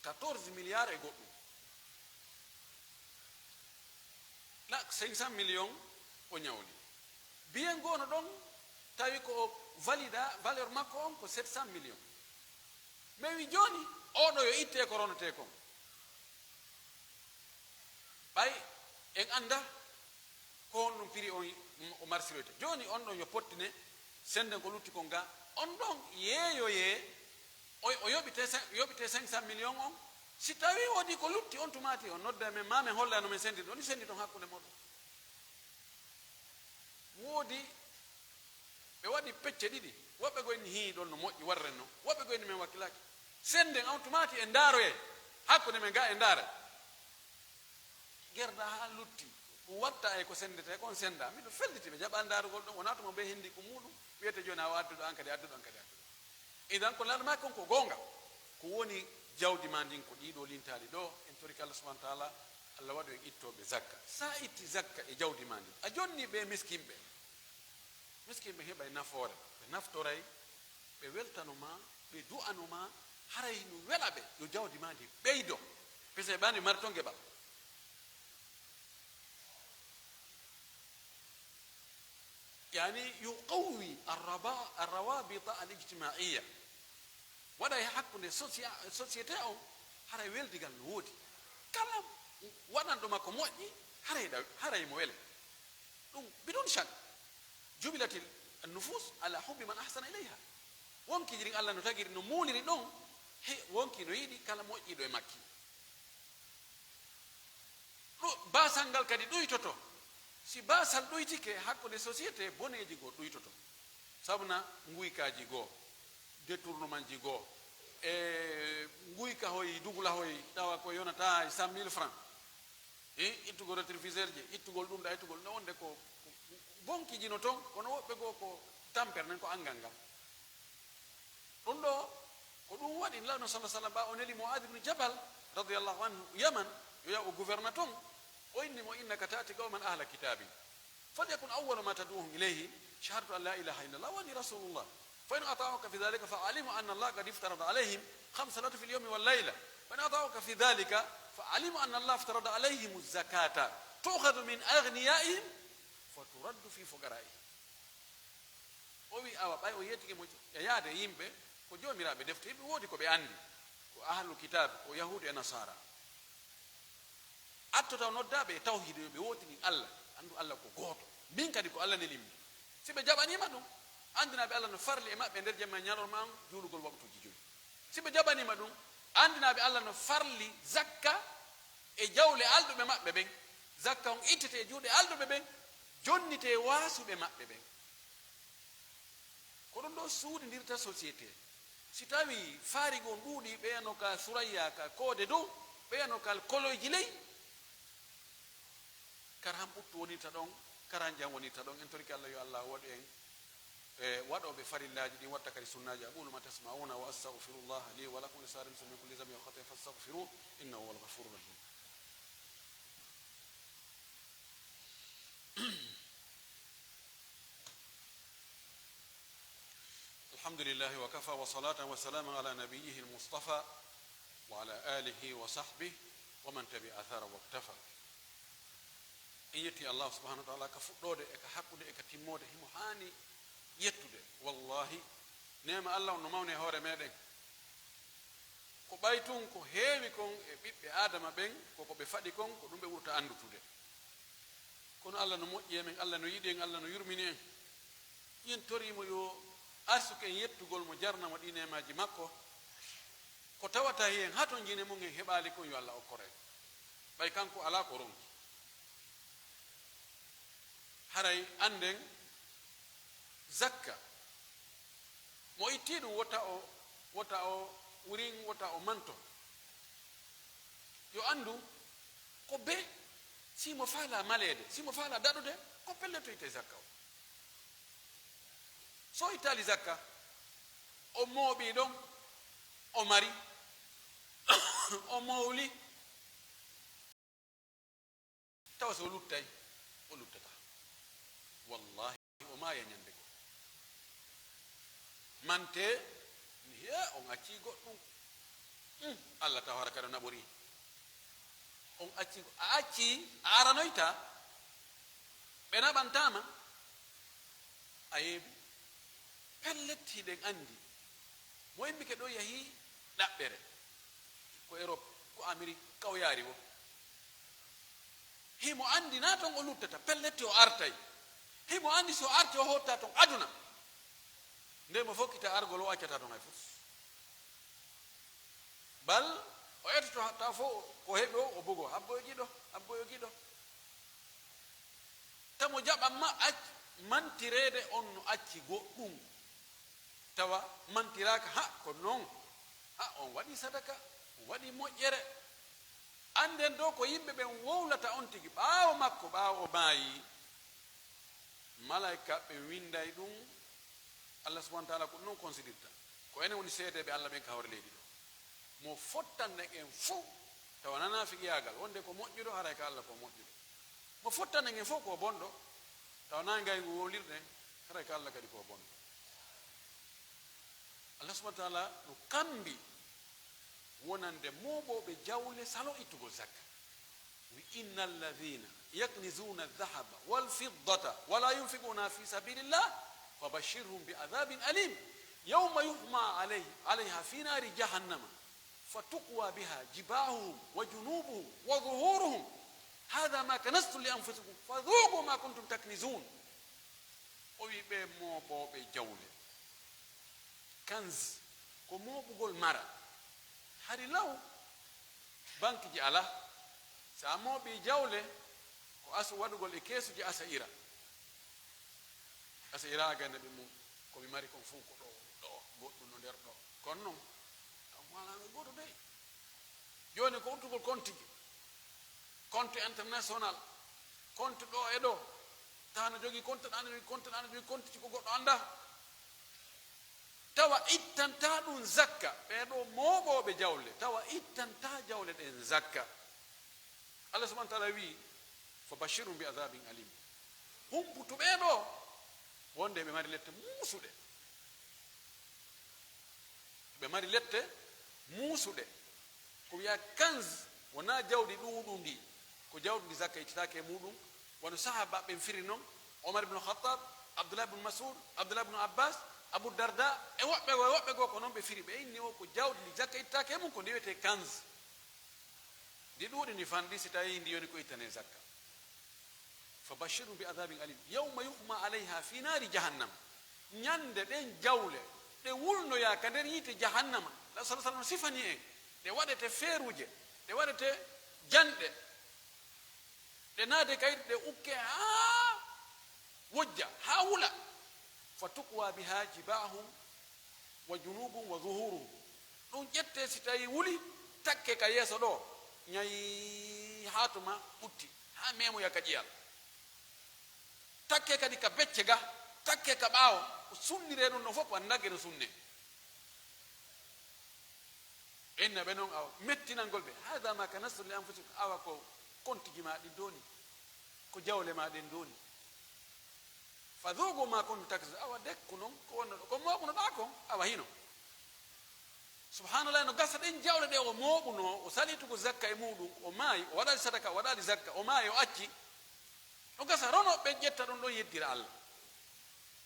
quatorze milliards e goɗɗum. La cinq cent millions o ñawli. Biyen goo no ɗon, tawi ko o valida, valeur makko on ko sept cent millions. Mais wi jooni, oo ɗoo yo ittee ko ronetee kon. Ɓay en annda ko honɗum prix on o marsiroyta. Jooni on ɗon yo pottine, sennden ko lutti kon ga, On ɗon yeeyoyee, o, o yoɓitee cin-, yoɓitee cinq cent millions on. Si tawii woodii ko lutti, on tumaati o nodda men, maa men holla no men sendiri, on sendi ton hakkunde mooɗon. Woodi ɓe waɗi pecce ɗiɗi, woɓɓe goo inni hii ɗon no moƴƴi, warren non, woɓɓe goo inni men wakkilaaki. Senden on tumaati e ndaaroyee hakkunde men gaa e ndaara. Gerda haa lutti, ɗum watta e ko sendetee kon senda. Miɗo felliti ɓe jaɓaa ndaarugol ɗon, wonaa tuma bee hindi ko muuɗum, wiyete jooni awa adduɗo an kadi, adduɗo an kadi, adduɗo. Idan ko lanmaaki kon ko goonga, ko woni jawdi maa ndin ko ɗiɗo lintaali ɗo, en torike Allah subhanahu wa taala, Allah waɗu en ittooɓe zakka. Sa itti zakka e jawdi maa ndin, a jonni ɓe miskinɓe. Miskinɓe heɓay nafoore, ɓe naftoray, ɓe weltano ma, ɓe du'ano ma, haray no wela ɓe, yo jawdi maa ndin ɓeydo. Pese ɓani mari ton geɓal. Yani yuqawwi arraba-, arrawabita al ijtimaiya. Waɗa e hakkunde socia-, société on, haray weldigal no woodi. Kala waɗanɗo ma ko moƴƴi, haray ɗa-, haray mo wele. Ɗum, bidun shak. Jubilatil nufus ala hubbi man ahsana ilayha. Wonkiiji ɗin Allah no tagiri, no muuliri ɗon, he wonki no yiɗi kala moƴƴiiɗo e makki. Ɗu-, baasal ngal kadi ɗuytoto. Si baasal ɗuytike hakkunde société, boneeji goo ɗuytoto. Sabuna nguykaaji goo, détournement ji goo, e nguyka hoy, dugula hoy, tawa ko yonata e cent mille francs. E ittugol rétroviseur ji, ittugol ɗum ɗa, ittugol no wonde ko, ko bonki jino ton, kono woɓɓe goo ko tamper nen ko angal ngal. Ɗum ɗoo, ko ɗum waɗi Nulaaɗo sallallahu alaihi wasallam, ɓaa o neli Mu'aaz ibn Jabal, radiyallahu anhu, Yaman, yo yaw o gouverna ton, o inni mo, "Innaka ta'ti qawman ahla kitabin. Falyakun awwala ma tad'uhum ilayhi shahadatu an la ilaha illallah wa anni rasulullah. Fa in ata'uka fi dhalika fa a'limhum anna Allah qad iftarada alayhim khamsa salawati fil yawmi wal layla. Fa in ata'uka fi dhalika fa a'limhum anna Allah iftarada alayhim az-zakata tu'khadhu min aghniyaihim fa turaddu fi fuqaraihim." O wi'i, awa, ɓay o yettike mo e yaade yimɓe, ko joomiraaɓe defte, yimɓe woodi ko ɓe anndi, ko ahlul kitaab, ko yahuudu e nasaara. Attoto taw noddaaɓe e tawhiid, yo ɓe wootinin Allah, anndu Allah ko gooto. Min kadi ko Allah nelimmi. Si ɓe jaɓaniima ɗum, anndinaa ɓe Allah no farli e maɓɓe nder jemma e ñalorma on juulugol waqtuuji jowi. Si ɓe jaɓaniima ɗum, anndinaa ɓe Allah no farli zakka e jawle alɗuɓe maɓɓe ɓen. Zakka on ittete e juuɗe alɗuɓe ɓen, jonnite e waasuɓe maɓɓe ɓen. Ko ɗum ɗoo suuɗindirta société. Si tawii faari goo ɗuuɗii, ɓeya no ka Surayya ka koode dow, ɓeya no ka koloyji ley, kar han ɓuttu wonirta ɗon, kar han jam wonirta ɗon. En torike Allah yo Allah waɗu en, e, waɗooɓe farillaaji ɗin, watta kadi sunnaaji. أقول ما تسمعون وأستغفر الله لي ولكم ولسائر المسلمين من كل ذنب وخطيئة فاستغفروه إنه هو الغفور الرحيم. الحمد لله وكفى وصلاة وسلاما على نبيه المصطفى وعلى آله وصحبه ومن تبع أثره واقتفى. En yetti Allah subhanahu wa ta'ala ka fuɗɗoode e ka hakkunde e ka timmoode, himo haani yettude. Wallahi, neema Allah on no mawni e hoore meɗen. Ko ɓay tun ko heewi kon e ɓiɓɓe Aadama ɓen, ko ko ɓe faɗi kon, ko ɗum ɓe ɓurta anndutude. Kono Allah no moƴƴi e men, Allah no yiɗi en, Allah no yurmini en. Yen torii mo yo arsuku en yettugol mo, jarna mo ɗii neemaaji makko. Ko tawata hen hatonjine mum en heɓaali kon, yo Allah okkor en. Ɓay kanko alaa ko ronki. Haray annden zakka, mo ittii ɗum, wota o, wota o wurin, wota o manto. Yo anndu ko bee, si mo faalaa maleede, si mo faalaa daɗude, ko pellet o ittay zakka o. So ittaali zakka, o mooɓii ɗon, o mari, o mowli, tawa so luttay, o luttataa. Wallahi, o maaya ñande goo. Mante, ni, he, on accii goɗɗum. Hmm, Allah taw hara kadi naɓorii. On accii go-, a accii, a aranoyta, ɓe naɓantaama, a yeebi. Pellet, hiɗen anndi, mo immike ɗoo, yahii ɗaɓɓere, ko Erop, ko Amerik, ka o yaari woo. Himo anndi naa ton o luttata, pellet, o artay. Himo anndi so arti, o hotta ton aduna. Nde mo fokkita argol, o accataa ton hay fus. Bal, o etoto hatta fof ko heɓi o, o bugoo, habboyo giɗo, habboyo giɗo. Tamo jaɓan ma ac-, mantireede on no acci goɗɗum. Tawa mantiraaka, ha, ko non. Ha, on waɗi sadaka, on waɗi moƴƴere. Annden dow ko yimɓe ɓen wowlata on tigi ɓaawo makko, ɓaawo o maayi. Malaa'ika ɓen winnday ɗum, Allah subhanahu wa ta'ala ko ɗum non considirta. Ko enen woni seedeeɓe Allah ɓen ka hoore leydi ɗo. Mo fottanɗen en fow, tawa nanaa figiyaagal, wonde ko moƴƴuɗo, haray ka Allah ko moƴƴuɗo. Mo fottanɗen en fow ko bonɗo, tawa naa ngayngu wowlirɗen, haray ka Allah kadi ko bonɗo. Allah subhanahu wa ta'ala no kambi wonande mooɓooɓe jawle salo ittugol zakka. Wi, "Inna alladhina yaknizuna adh-dhahaba wal fiddata wa la yunfiquna fi sabilillah, fabashshirhum bi adhabin alim. Yawma yuhma alayhi, alayha fi nari jahannama, fatuqwa biha jibahuhum wa junubuhum wa zuhuruhum. Hadha ma kanaztum li anfusikum, fadhuqu ma kuntum taknizun." O wi, ɓe mooɓooɓe jawle. Kanz, ko mooɓugol mara. Hari law, bankiji alaa. Si a mooɓii jawle, ko asu waɗugol e keesuji asa'ira. Asa'ira a gayna ɓe mum, ko mi mari kon fow ko ɗo, ɗo, goɗɗum no nder ɗo. Kono non, a wala no gooto dey. Jooni ko uddugol kontiji. Compte international, compte ɗo e ɗo, tawa no jogii compte, ɗa no jogii compte, ɗa no jogii compte, ko goɗɗo anndaa. Tawa ittantaa ɗum zakka, ɓee ɗoo mooɓooɓe jawle, tawa ittantaa jawle ɗen zakka. Allah subhanahu wa ta'ala wi'i, "Fa bashirhum bi adhabin alim." Humputu ɓee ɗoo, wonde ɓe mari lette muusuɗe. Ɓe mari lette muusuɗe. Ko wiyaa kanz wonaa jawdi ɗuuɗundi, ko jawdi ndi zakka ittataake e muuɗum. Wano sahaaba ɓen firi non, Omar ibn Khattab, Abdullah ibn Mas'ud, Abdullah ibn Abbas, Abu Darda, e woɓɓe goo, e woɓɓe goo ko non ɓe firi. Ɓe inni o ko jawdi ndi zakka ittataake e mum, ko ndi wiyetee kanz. Ndi ɗuuɗi, ndi fanɗi, si tawii ndi woni ko ittanee zakka. Fa bashirhum bi adhabin alim. Yawma yuhma alayha fi nari jahannam. Ñande ɗen jawle, ɗe wulnoyaa ka nder yiite jahannama. Nabi sallallahu alaihi wasallam sifani en. Ɗe waɗete feeruuje, ɗe waɗete janɗe. Ɗe naade kayri, ɗe ukke haa wojja, haa wula. Fa tuqwa biha jibahum wa junubum wa zuhuruhum. Ɗum ƴettee si tawii wuli, takkee ka yeeso ɗoo, ñayi haa tuma ɓutti, haa meemoya ka ƴiyal. Takkee kadi ka becce ga, takkee ka ɓaawo, ko sunniree ɗum ɗon fof, ko nagge no sunnee. Inna ɓe non awa mettinangol ɓe, "Hadha ma kanaztum li anfusikum," awa ko kontiji maa ɗin ɗoo ni, ko jawle maa ɗen ɗoo ni. Fadhuqu ma kuntum taknizun. Awa dekku non ko wonno ɗo, ko mooɓunoɗaa kon, awa hino. Subhanallah, no gasa ɗen jawle ɗe o mooɓuno, o saliitugo zakka e muuɗum, o maayi, o waɗali sadaka, o waɗali zakka, o maayi, o acci. No gasa rono ɓe ƴetta ɗum ɗon yeddira Allah.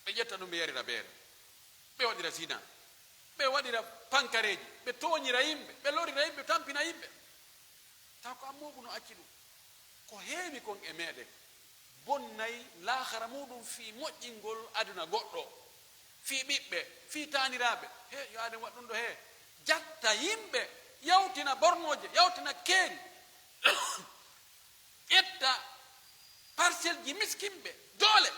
Ɓe ƴetta ɗum ɓe yarira beere. Ɓe waɗira zina. Ɓe waɗira pankareeji. Ɓe tooñira yimɓe. Ɓe lorira yimɓe, tampina yimɓe. Taw ko an mooɓuno acci ɗum. Ko heewi kon e meɗen bonnay laahara muuɗum fii moƴƴingol aduna goɗɗo, fii ɓiɓɓe, fii taaniraaɓe. He, yo aaden waɗ ɗum ɗo he. Jatta yimɓe, yawtina bornooje, yawtina keeri. Ƴetta parcelle ji miskinɓe, doole.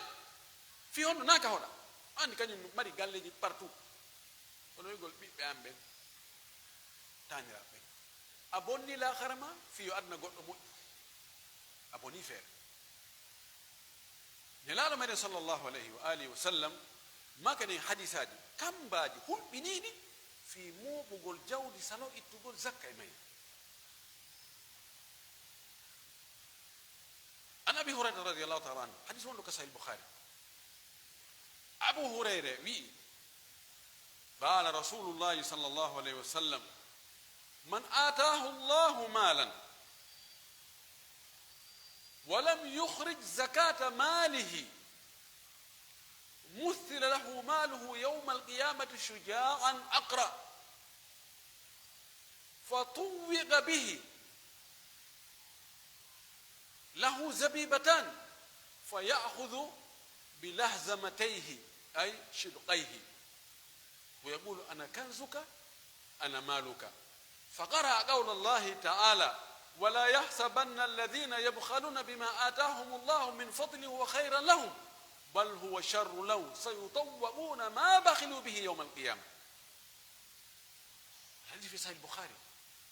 Fii honno naa ka hoɗa? Anndi kañum mari galleeji partout. Kono wi'ugol ɓiɓɓe an ɓen, taaniraaɓe ɓen. A bonni laakara ma, fii yo aduna goɗɗo moƴƴu. A boni feere. Nelaaɗo meɗen sallallahu alayhi wa alihi wa sallam, maaka nen hadiisaaji kammbaaji hulɓiniiɗi fii mooɓugol jawdi salo ittugol zakka e mayri. An Abi Hurayrata radiyallahu ta'ala anhu, hadiis wonɗo ka Sahih Bukhari. Abu Hurayra wi'i, قال رسول الله صلى الله عليه وسلم، من آتاه الله مالا ولم يخرج زكاة ماله مثل له ماله يوم القيامة شجاعا أقرأ، فطوق به، له زبيبتان، فيأخذ بلهزمتيه، أي شدقيه، ويقول: أنا كنزك، أنا مالك. فقرأ قول الله تعالى: ولا يحسبن الذين يبخلون بما آتاهم الله من فضله هو خيرا لهم، بل هو شر لهم، سيطوقون ما بخلوا به يوم القيامة. Hadis fi Sahih Bukhari.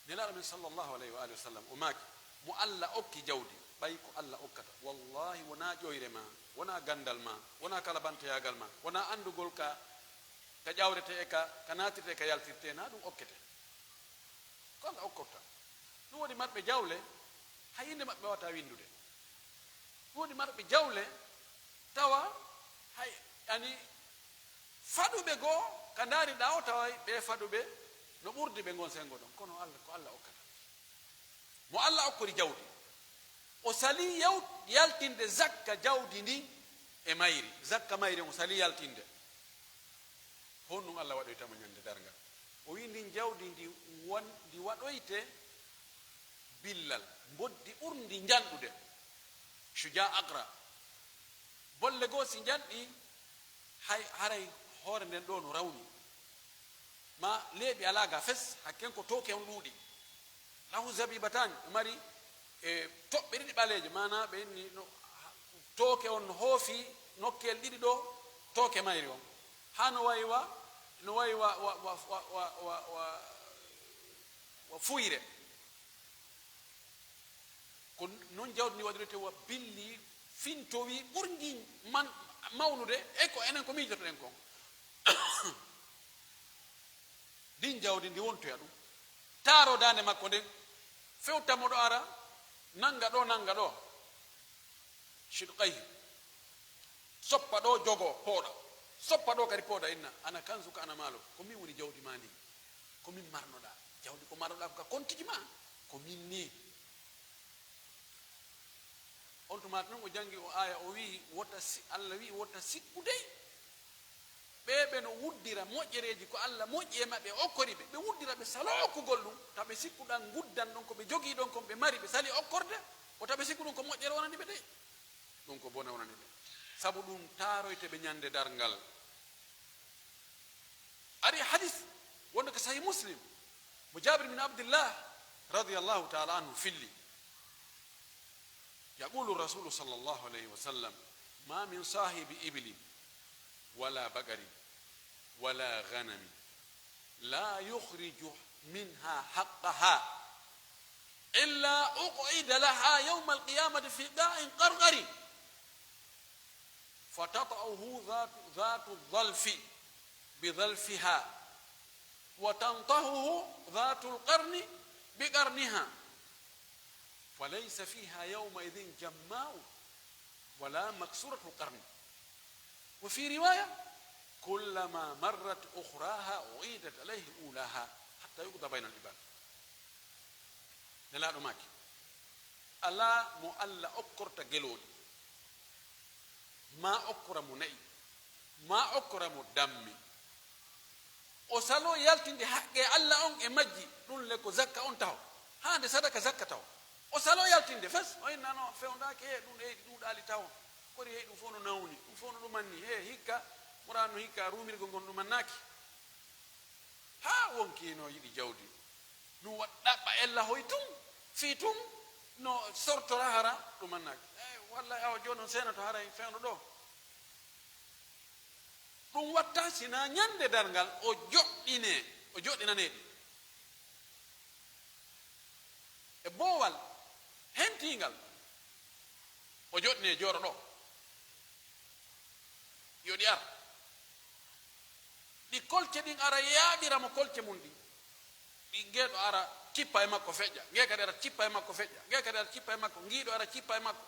Nelaaɗo men sallallahu alayhi wa alihi wa sallam, o maaki, mo Alla okki jawdi, ɓay ko Alla okkata, wallahi wonaa ƴoyre maa, wonaa ganndal maa, wonaa kalabantoyaagal maa, wonaa anndugol ka, ka ƴawretee e ka, ka naatirtee, ka yaltirtee, naa ɗum okkete. Ko Alla okkorta. Ɗum woni marɓe jawle, hay innde maɓɓe waawataa winndude. Ɗum woni marɓe jawle, tawa hay ani faɗuɓe goo ka ndaariɗaa o, taway ɓee faɗuɓe no ɓurdi ɓe ngon senngo ɗon. Kono Alla, ko Alla okkata. Mo Alla okkori jawdi, o salii yaw-, yaltinde zakka jawdi ndin e mayri. Zakka mayri on o salii yaltinde. Honɗum Alla waɗoyta mo ñande darngal? O wi'i, ndin jawdi ndi won-, ndi waɗoyte billal, mboddi ɓurndi njanɗude, shujaa aqra. Bolle goo si njanɗi, hay, haray hoore nden ɗoo no rawni. Ma leeɓi alaa ga fes, hakken ko tooke on ɗuuɗi. Lahu zabibatan, o mari, e, toɓɓe ɗiɗi ɓaleeje, maanaa ɓe inni no, tooke on no hoofi nokkel ɗiɗi ɗoo, tooke mayri on. Haa no wayi wa, no wayi wa, wa, wa, wa, wa, wa, wa, wa fuyre. Ko non jawdi ndi waɗirete wa billi, fintowi, ɓurgi man mawnude, e ko enen ko miijotoɗen kon. Ndin jawdi ndi wontoya ɗum. Taaroo daande makko nden, fewta mo ɗo ara, nanga ɗo, nanga ɗo. Shidqayhi. Soppa ɗo, jogo, pooɗa. Soppa ɗo kadi pooɗa, inna. Ana kanzuka, ana maaluka. Ko min woni jawdi maa ndin. Ko min marnoɗaa. Jawdi ko marnoɗaa ko ka kontiji maa. Ko min nii. On tuma non o jangi o aya, o wi'i, wota si-, Alla wi'i, wota sikku dey. Ɓee ɓe no wuddira moƴƴereeji ko Alla moƴƴi e maɓɓe, okkori ɓe. Ɓe wuddira ɓe saloo okkugol ɗum, ta ɓe sikku ɗan nguddan ɗon ko ɓe jogii ɗon kon ɓe mari, ɓe sali okkorde, wota ɓe sikku ɗum ko moƴƴere wonani ɓe dey. Ɗum ko bone wonani ɓe. Sabu ɗum taaroyte ɓe ñande darngal. Ari hadis wonde ko Sahih Muslim, mo Jabir bin Abdillah radiyallahu ta'ala anhu filli. يقول الرسول صلى الله عليه وسلم: ما من صاحب إبل ولا بقر ولا غنم لا يخرج منها حقها إلا أقعد لها يوم القيامة في قاع قرقر فتطأه ذات، ذات الظلف بظلفها، وتنطحه ذات القرن بقرنها، فليس فيها يومئذ جماء ولا مكسورة القرن. وفي رواية: كلما مرت أخراها أعيدت عليه أولاها حتى يقضى بين العباد. Nelaaɗo maaki, alaa mo Alla okkorta gelooɗi, maa okkora mo na'i, maa okkora mo dammi, o saloo yaltinde haqqee Alla on e majji, ɗun le ko zakka on taho, haa nde sadaka zakka taho. O saloo yaltinde fes, o inna no fewndaaki, e ɗun e ɗuuɗaali taho, kori e ɗun fow no nawni, ɗun fow no ɗumanni, he hikka, Qur'aanu hikka, ruumirgol ngol ɗumannaaki. Haa wonki no yiɗi jawdi. Ɗum wa-, ɗaɓɓa ella hoy tun, fii tun no sortora hara ɗum annaaki. Eh, wallay awa jooni on seenato haray fewndo ɗo. Ɗum watta sina ñande darngal o joɗɗine, o joɗɗinane ɗi. E boowal hentiingal, o joɗɗine jooro ɗo. Yo ɗi ar. Ɗi kolce ɗin ara yaaɓira mo kolce mun ɗin. Ɗi, ngee ɗo ara cippa e makko feƴƴa, ngee kadi ara cippa e makko feƴƴa, ngee kadi ara cippa e makko, ngii ɗo ara cippa e makko.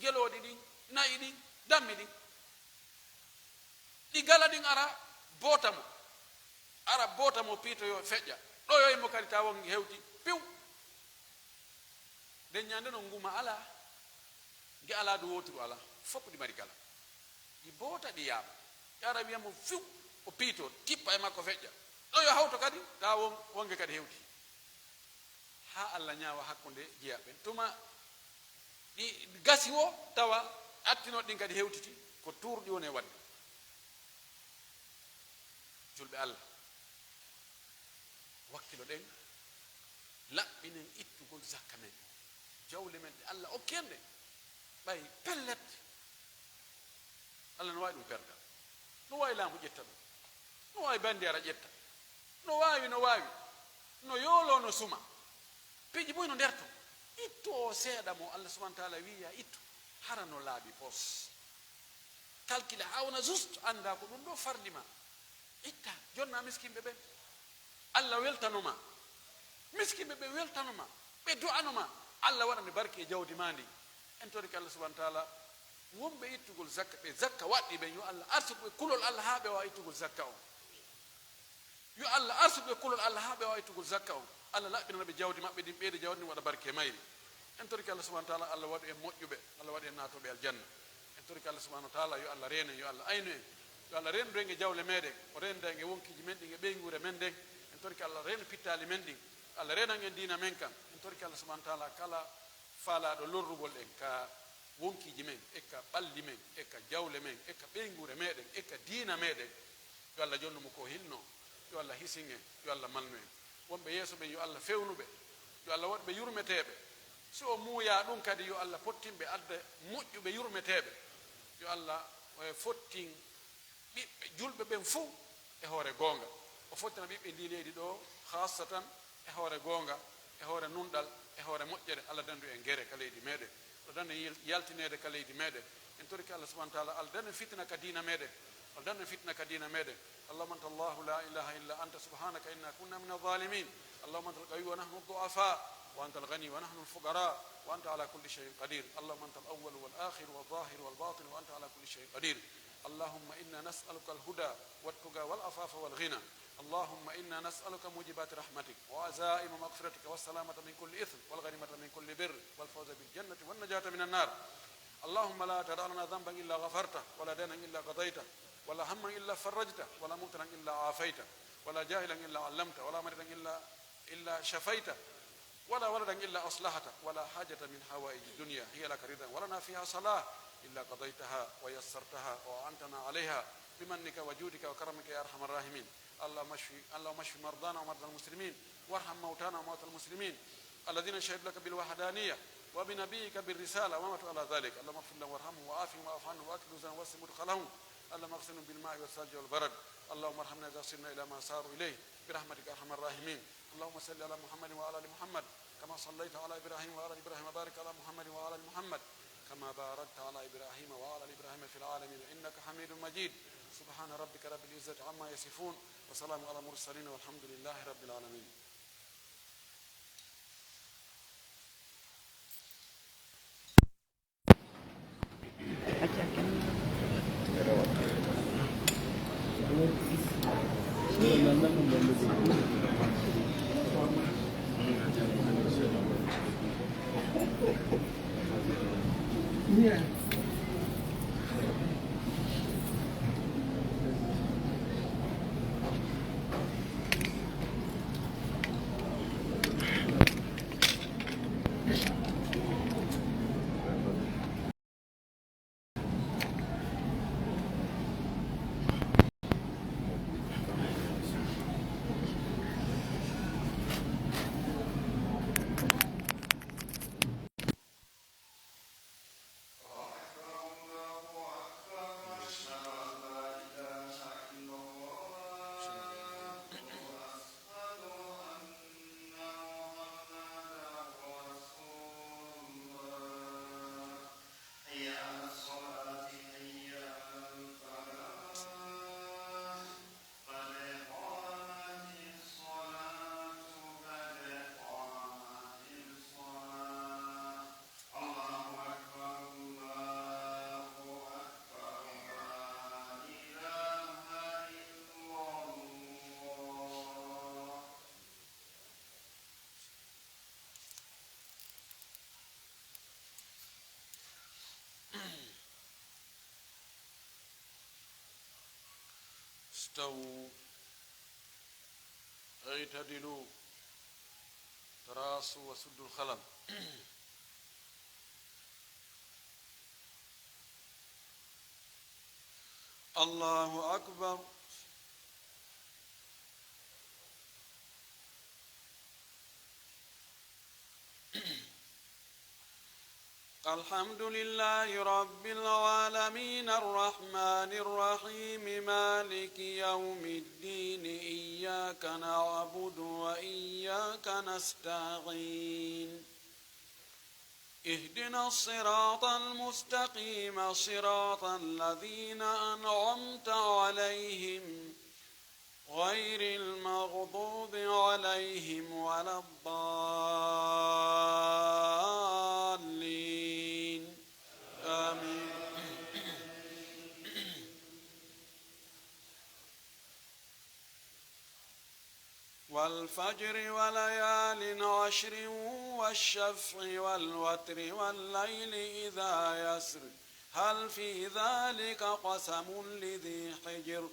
Gelooɗi ɗin, na'i ɗin, dammi ɗin. Ɗi gala ɗin ara boota mo. Ara boota mo piitoyo feƴƴa. Ɗoyoy mo kadi tawa ngi hewti piw. Nden ñande non nguma alaa, nge alaa du wooturu alaa, fof ɗi mari gala. Ɗi boota, ɗi yaaɓa. Ɓe ara wiya mo fiw, o piito, tippa e makko feƴƴa. Ɗo yo hawto kadi, tawa won, wonge kadi hewti. Haa Alla ñaawa hakkunde jeyaa ɓen. Tuma ɗi gasi wo, tawa attinooɗi ɗin kadi hewtiti, ko tuurɗi woni e waɗde. Julɓe Allah, wakkiloɗen, laɓɓinen ittugol zakka men, jawle men ɗe Allah okki en ɗen. Ɓay pellet, Allah no waawi ɗum perda, no waawi laamu ƴetta ɗum, no waawi bandi ara ƴetta, no waawi, no waawi, no yooloo, no suma. Piiji buy no nder ton. Ittu o seeɗa mo Allah subhanahu wa taala wi'i ya ittu, hara no laaɓi pos. Calcule haa wona juste, annda ko ɗum ɗo farli ma. Itta, jonna miskinɓe ɓen. Allah weltano ma. Miskinɓe ɓen weltano ma. Ɓe du'ano ma. Allah waɗane barke e jawdi ma ndi. En torike Allah subhanahu wa taala, wonɓe ittugol zakka, ɓe zakka waɗɗi ɓen, yo Allah arsuku ɓe kulol Allah haa ɓe waawa ittugol zakka on. Yo Allah arsuku ɓe kulol Allah haa ɓe waawa ittugol zakka on. Allah laɓɓinana ɓe jawdi maɓɓe ndin, ɓeyda jawdi ndin, waɗa barke e mayri. En torike Allah subhanahu wa taala, Allah waɗu en moƴƴuɓe, Allah waɗu en naatooɓe aljanna. En torike Allah subhanahu wa taala, yo Allah reenu en, yo Allah aynu en. Yo Allah reendu en e jawle meɗen, o reendu en e wonkiiji men ɗin e ɓeynguure men nden. En torike Allah reendu pittaali men ɗin. Allah reenan en diina men kan. En torike Allah subhanahu wa taala, kala faalaaɗo lorrugol en ka wonkiiji men, e ka ɓalli men, e ka jawle men, e ka ɓeynguure meɗen, e ka diina meɗen, yo Allah jonnu mo ko o hilnoo. Yo Allah hisin en, yo Allah malnu en. Wonɓe yeeso ɓen, yo Allah fewnu ɓe, yo Allah waɗu ɓe yurmeteeɓe. Si o muuyaa ɗum kadi, yo Allah fottin ɓe adda moƴƴuɓe yurmeteeɓe. Yo Allah, eh, fottin ɓiɓɓe julɓe ɓen fuu e hoore goonga. O fottina ɓiɓɓe ndii leydi ɗoo, khaasatan e hoore goonga, e hoore nunɗal, e hoore moƴƴere. Allah dandu en gere ka leydi meɗen. O dandu yal-, yaltineede ka leydi meɗen. En torike Allah subhanahu wa taala, Allah dandu fitina ka diina meɗen. Allah dandu fitina ka diina meɗen. اللهم أنت الله لا إله إلا أنت سبحانك إنا كنا من الظالمين. اللهم أنت القوي ونحن الضعفاء، وأنت الغني ونحن الفقراء، وأنت على كل شيء قدير. اللهم أنت الأول والآخر والظاهر والباطن، وأنت على كل شيء قدير. اللهم إنا نسألك الهدى والتقى والعفاف والغنى. اللهم إنا نسألك موجبات رحمتك وعزائم مغفرتك والسلامة من كل إثم والغنيمة من كل بر والفوز بالجنة والنجاة من النار. اللهم لا تدع لنا ذنبا إلا غفرته، ولا دينا إلا قضيته، ولا هما إلا فرجته، ولا مبتلا إلا عافيته، ولا جاهلا إلا علمته، ولا مريضا إلا، إلا شفيته، ولا ولدا إلا أصلحته، ولا حاجة من حوائج الدنيا هي لك رضا ولنا فيها صلاح إلا قضيتها ويسرتها وأعنتنا عليها بمنك وجودك وكرمك يا أرحم الراحمين. اللهم اشف، اللهم اشف مرضانا ومرضى المسلمين، وارحم موتانا وموتى المسلمين الذين شهدوا لك بالوحدانية وبنبيك بالرسالة وماتوا على ذلك. اللهم اغفر لهم وارحمهم وعافهم واعف عنهم وأكرم نزلهم ووسع مدخلهم. اللهم اغسلهم بالماء والثلج والبرد. اللهم ارحمنا إذا صرنا إلى ما صاروا إليه برحمتك أرحم الراحمين. اللهم صل على محمد وعلى آل محمد كما صليت على إبراهيم وعلى آل إبراهيم، وبارك على محمد وعلى آل محمد كما باركت على إبراهيم وعلى آل إبراهيم في العالمين إنك حميد مجيد. سبحان ربك رب العزة عما يصفون، وسلام على المرسلين، والحمد لله رب العالمين. حي على الصلاة، حي على الفلاح، قد قامت الصلاة، قد قامت الصلاة. الله أكبر، الله أكبر، لا إله إلا الله. استووا، اعتدلوا، تراصوا وسدوا الخلل. الله أكبر. الحمد لله رب العالمين، الرحمن الرحيم، مالك يوم الدين، إياك نعبد وإياك نستعين. اهدنا الصراط المستقيم، صراط الذين أنعمت عليهم، غير المغضوب عليهم ولا الضالين. آمين. والفجر وليال عشر والشفع والوتر والليل إذا يسر. هل في ذلك قسم لذي حجر؟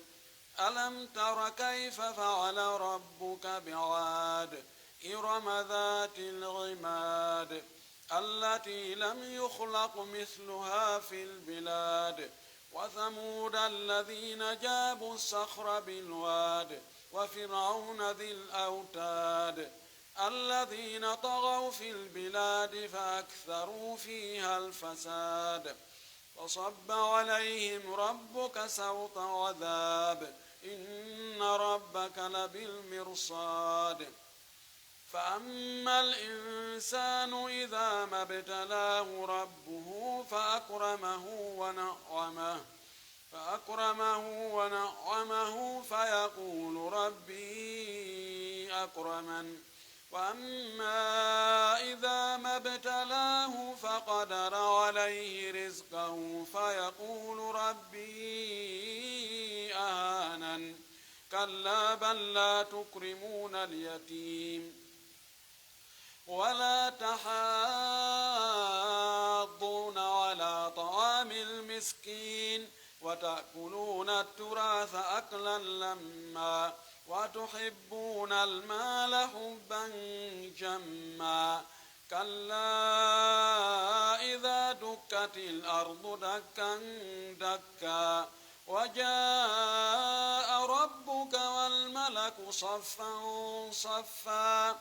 ألم تر كيف فعل ربك بعاد إرم ذات العماد التي لم يخلق مثلها في البلاد وثمود الذين جابوا الصخر بالواد وفرعون ذي الأوتاد الذين طغوا في البلاد فأكثروا فيها الفساد فصب عليهم ربك سوط عذاب إن ربك لبالمرصاد. فأما الإنسان إذا ما ابتلاه ربه فأكرمه ونعمه، فأكرمه ونعمه فيقول ربي أكرمن. وأما إذا ما ابتلاه فقدر عليه رزقه فيقول ربي أهانن. كلا بل لا تكرمون اليتيم ولا تحاضون على طعام المسكين وتأكلون التراث أكلا لما وتحبون المال حبا جما كلا إذا دكت الأرض دكا دكا وجاء ربك والملك صفا صفا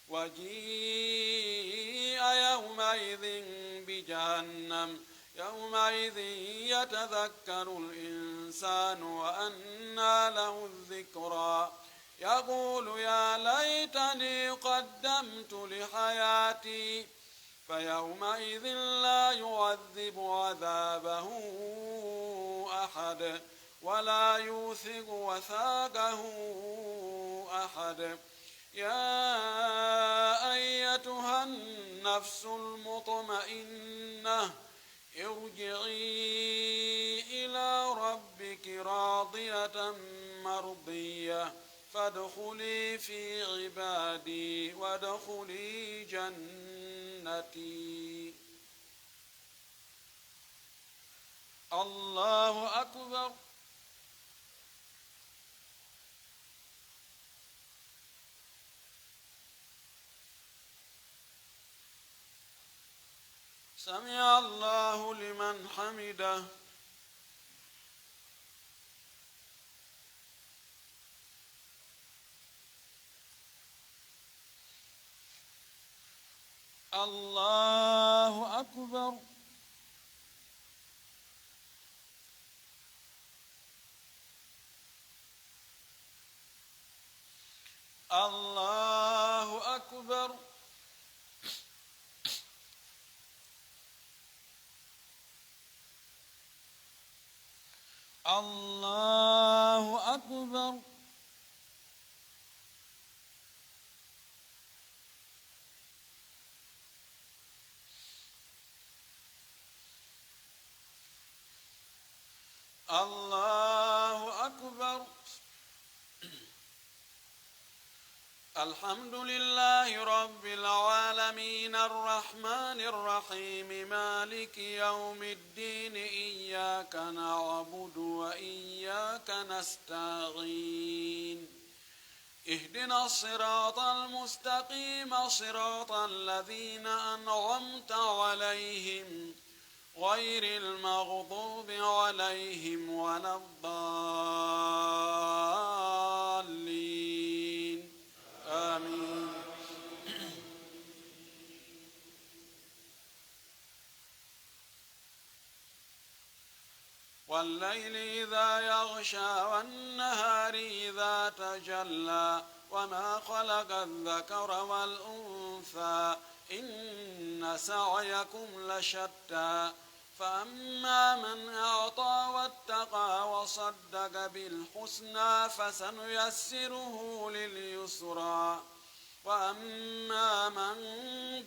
وجيء يومئذ بجهنم يومئذ يتذكر الإنسان وأنى له الذكرى يقول يا ليتني قدمت لحياتي فيومئذ لا يعذب عذابه أحد ولا يوثق وثاقه أحد. يا أيتها النفس المطمئنة ارجعي إلى ربك راضية مرضية فادخلي في عبادي وادخلي جنتي. الله أكبر. سمع الله لمن حمده. الله أكبر. الله أكبر. الله أكبر. الله أكبر. الحمد لله رب العالمين، الرحمن الرحيم، مالك يوم الدين، إياك نعبد وإياك نستعين. اهدنا الصراط المستقيم، صراط الذين أنعمت عليهم، غير المغضوب عليهم ولا الضالين. آمين. والليل إذا يغشى والنهار إذا تجلى وما خلق الذكر والأنثى إن سعيكم لشتى فأما من أعطى واتقى وصدق بالحسنى فسنيسره لليسرى وأما من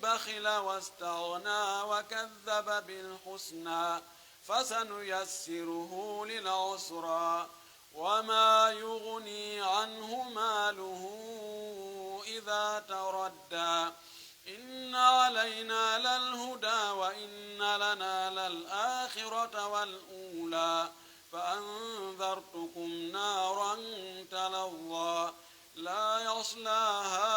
بخل واستغنى وكذب بالحسنى فسنيسره للعسرى وما يغني عنه ماله إذا تردى إن علينا للهدى وإن لنا للآخرة والأولى فأنذرتكم نارا تلظى لا يصلاها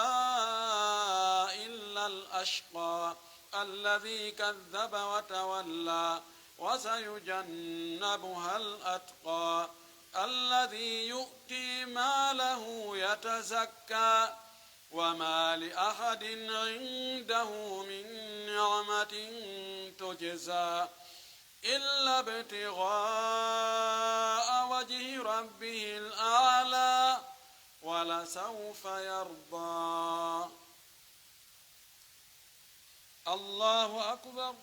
إلا الأشقى الذي كذب وتولى وسيجنبها الأتقى الذي يؤتي ماله يتزكى وما لأحد عنده من نعمة تجزى إلا ابتغاء وجه ربه الأعلى ولسوف يرضى. الله أكبر.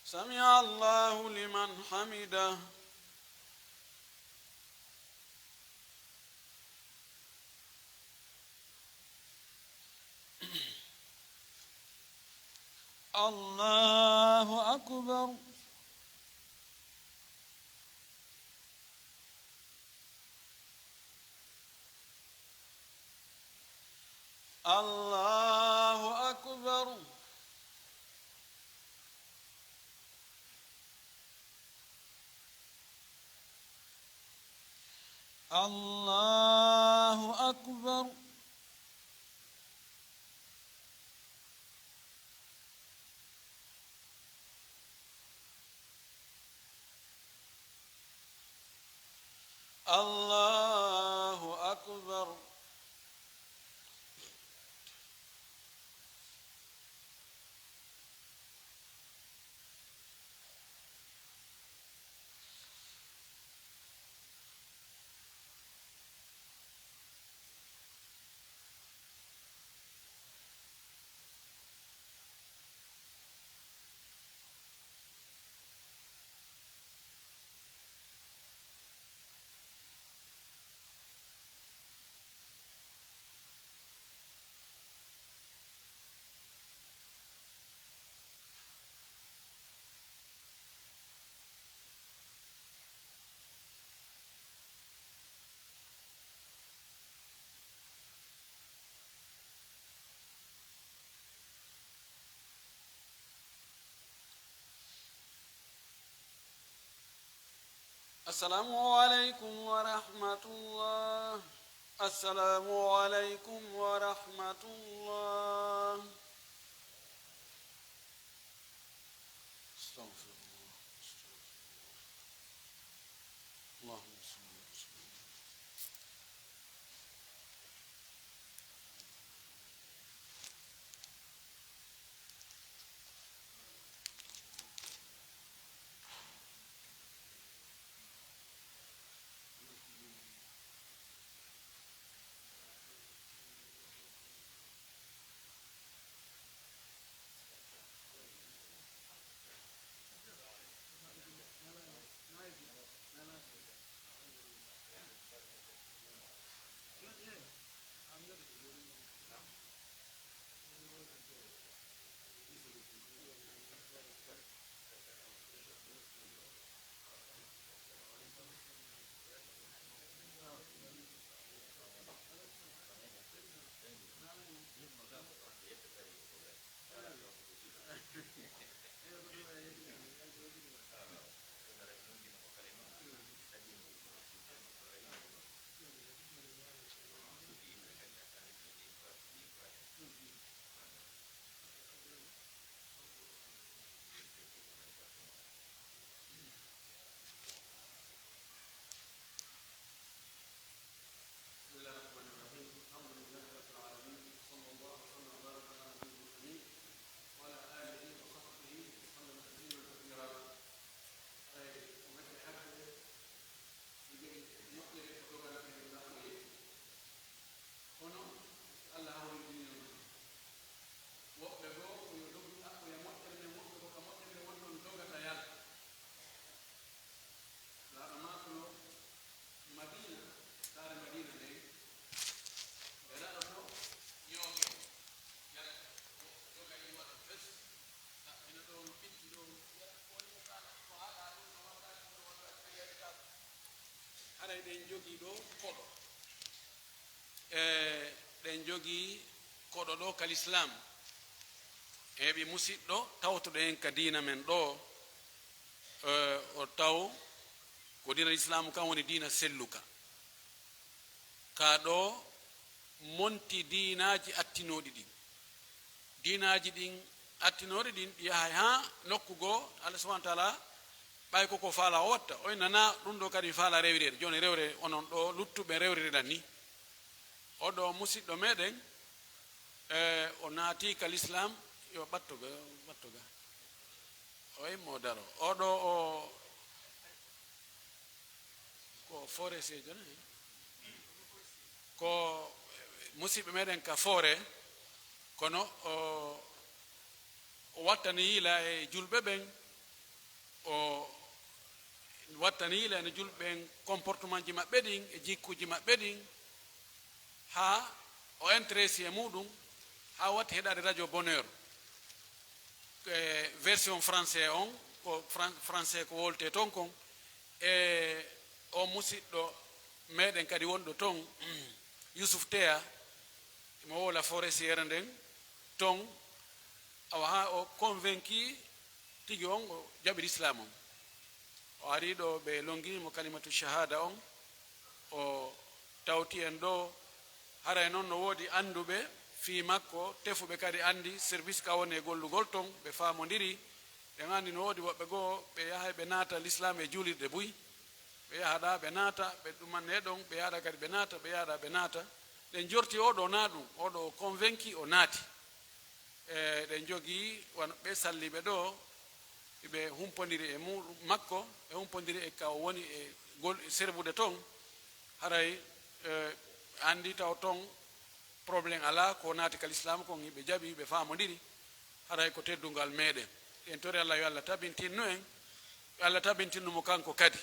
سمع الله لمن حمده. الله أكبر. الله أكبر. الله أكبر. الله أكبر. السلام عليكم ورحمة الله. السلام عليكم ورحمة الله. أستغفر الله. أستغفر الله. اللهم صل وسلم. Haray ɗen jogii ɗoo koɗo. E, ɗen jogii koɗo ɗoo ka lislaam. E heɓi musiɗɗo tawtuɗo en ka diina men ɗoo, e, o taw ko diina lislaamu kan woni diina selluka. Ka ɗoo monti diinaaji attinooɗi ɗin. Diinaaji ɗin attinooɗi ɗin, ɗi yahay haa nokku goo, Allah subhanahu wa taala, ɓay ko ko faala o watta. O inna, naa ɗum ɗoo kadi mi faala rewireede. Jooni rewre onon ɗoo luttuɓe rewririɗan ni. O ɗoo musiɗɗo meɗen, e, o naati ka lislaam, yo ɓatto ga, ɓatto ga. O immo daro. O ɗoo o, ko forestier joni? Ko musiɓɓe meɗen ka foore, kono o, o wattani yila e julɓe ɓen, o wattani yila e julɓe ɓen comportement ji maɓɓe ɗin e jikkuuji maɓɓe ɗin, haa o intéressé e muɗum, haa watti heɗaade radio Bonheur, e version français on, ko fran-, français ko woltee ton kon, e o musiɗɗo meɗen kadi wonɗo ton, Yusuf Teya, mo wola forestière nden ton, awa haa o convaincu tigi on o jaɓi lislaam on. O ari ɗoo, ɓe longini mo kalimatu shahada on, o tawti en ɗoo. Haray non no woodi annduɓe fii makko, tefuɓe kadi anndi service ka woni e gollugol ton, ɓe faamondiri. Ɓen anndi no woodi woɓɓe goo, ɓe yahay ɓe naata lislaam e juulirde buy. Ɓe yahaɗaa ɓe naata, ɓe ɗumanne ɗon, ɓe yahaɗaa kadi ɓe naata, ɓe yahaɗaa ɓe naata. Ɗen jorti oo ɗoo naa ɗum, oo ɗoo o convaincu, o naati. E, ɗen jogii wano ɓe salliiɓe ɗoo, ɓe humpondiri e mu-, makko, ɓe humpondiri e ka o woni e gol-, e serbude ton. Haray, e, anndi taw ton problème alaa, ko naati ka lislaam kon, hiɓe jaɓi, hiɓe faamondiri. Haray ko teddungal meɗen. En tori Allah yo Allah tabintinnu en, yo Allah tabintinnu mo kanko kadi.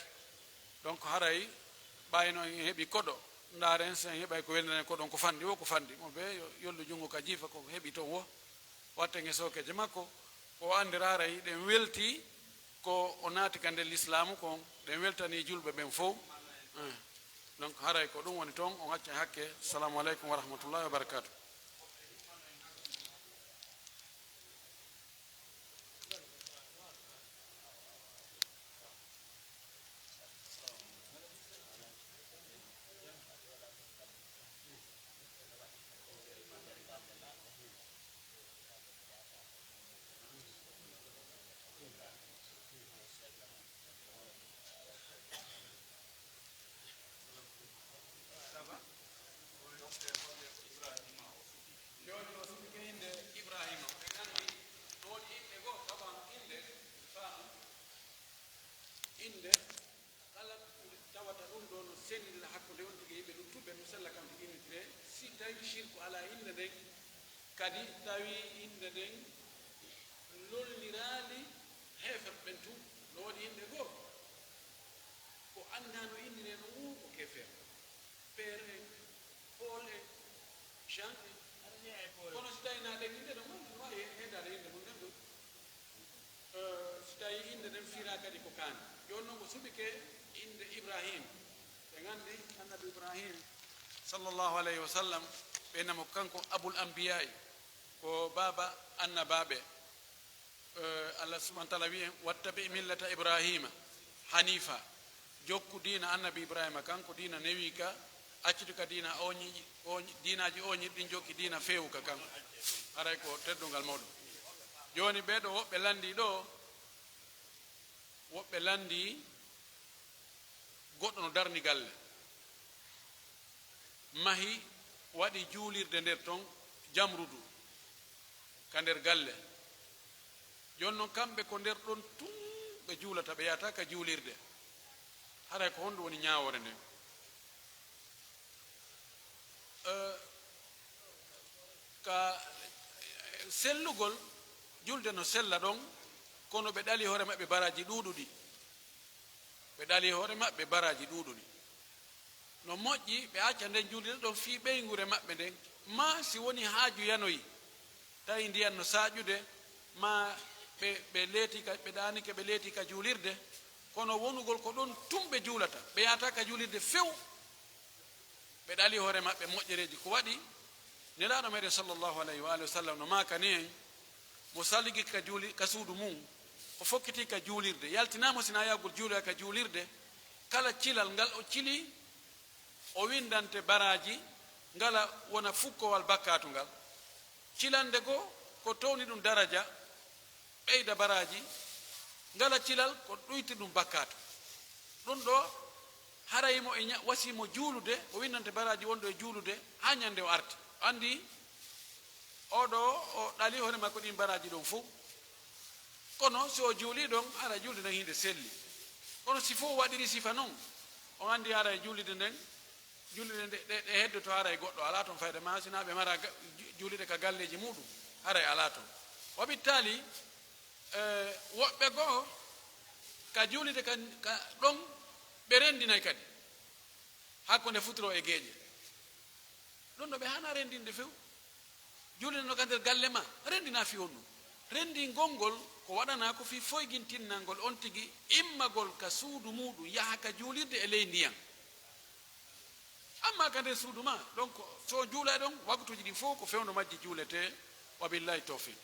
Donc haray ɓayno en heɓi koɗo, ndaaren si en heɓay ko welndanen koɗon ko fanɗi, wo ko fanɗi. Mo ɓe yo-, yollu junngo ka jiifa ko heɓi ton wo, watten e sookeeje makko, ko o anndira haray ɗen welti ko o naati ka nder lislaamu kon, ɗen weltanii julɓe ɓen fow. Eh. Donc haray ko ɗum woni ton, on accay hakke. Assalamu aleykum wa rahmatullahi wa barakatuh. Jooni o suɓike innde Ibraahiima. Ɓe anndi ɗoon innde goo, tawan innde, faamu innde, kala ko tawata ɗum ɗoo no senndira hakkunde on tigi e yimɓe luttuɓe, no sella kam tigi inndiree. Si tawii sirku alaa innde nden, kadi tawii innde nden lolliraali heeferɓe ɓen tun, no woodi innde goo. Ko anndaano inndiree ɗum woo ko keefeero. Peer en, Pool en, Jean en. Kono si tawii na ɗen innde ɗon, no waawi he-, heedaade innde mum nden ɗum. Eh, si tawii innde nden firaa kadi ko kaan. Jooni non ko suɓike innde Ibrahim. Ɓe nganndi Annabi Ibrahim, sallallahu alayhi wa sallam, ɓe namo kanko Abul Anbiyaa'i, ko baaba annabaaɓe. Eh, Allah subhanahu wa ta'ala wi'i en, "Wattabi' millata Ibrahima hanifa." Jokku diina Annabi Ibrahima kan, ko diina newi ka, accude ka diina ooñi-, ooñi-, diinaaji ooñiɗi ɗin, jokki diina feewu ka kan. Haray ko teddungal mawɗo. Jooni ɓee ɗoo woɓɓe lanndii ɗoo, woɓɓe lanndii goɗɗo no darni galle. Mahi, waɗi juulirde nder ton, jamrudu, ka nder galle. Jooni non, kamɓe ko nder ɗon tun ɓe juulata, ɓe yahata ka juulirde. Haray ko honɗum woni ñaawoore nden? Eh, ka sellugol, julde no sella ɗon, kono ɓe ɗali hoore maɓɓe baraaji ɗuuɗuɗi. Ɓe ɗali hoore maɓɓe baraaji ɗuuɗuɗi. No moƴƴi ɓe acca nden julde ɗon fii ɓeynguure maɓɓe nden, maa si woni haaju yanoyi, tawi ndiyan no saaƴude, maa ɓe, ɓe leeti ka, ɓe ɗaanike, ɓe leeti ka juulirde, Kono wonugol ko ɗon tun ɓe juulata, ɓe yahataa ka juulirde few. Ɓe ɗali hoore maɓɓe moƴƴereeji. Ko waɗi? Nelaaɗo meɗen sallallahu alayhi wa alihi wa sallam no maakani en, mo saligi ka juuli-, ka suudu mum, o fokkiti ka juulirde, yaltinaa mo si hinaa yahugol juuloya ka juulirde, kala cilal ngal o cili, o winndante baraaji, ngala wona fukkowal bakkaatu ngal. Cilande goo ko towni ɗum daraja, ɓeyda baraaji, ngala cilal ko ɗuyta ɗum bakkaatu. Ɗum ɗoo, haray mo e ña-, wasii mo juulude, o winndante baraaji wonɗo e juulude haa ñande o arti. O anndi oo ɗoo, o ɗali hoore makko ɗin baraaji ɗon fow. Kono si o juulii ɗon, haray juulde nden hinde selli. Kono si fow waɗiri sifa non, on anndi haray juulde nden, juulde nden ɗe, ɗe, ɗe heddoto haray goɗɗo alaa ton fayda, maa si hinaa ɓe mara ga-, ju-, juulirde ka galleeji muɗum, haray alaa ton. Wa bittaali, eh, woɓɓe goo ka juulirde ka, ka ɗon ɓe renndinay kadi. Hakkunde futuro e geeƴe. Ɗum ɗoo ɓe haanaa renndinde few. Juulirde no ka nder galle maa, renndinaa fii honɗum? Renndingol ngol ko waɗanaa ko fii foygintinnangol on tigi immagol ka suudu muuɗum, yaha ka juulirde e ley ndiyan. Ammaa ka nder suudu maa, donc, so o juulay ɗon, waktuuji ɗin fow ko fewndo majji juuletee, wa billahi tawfiq.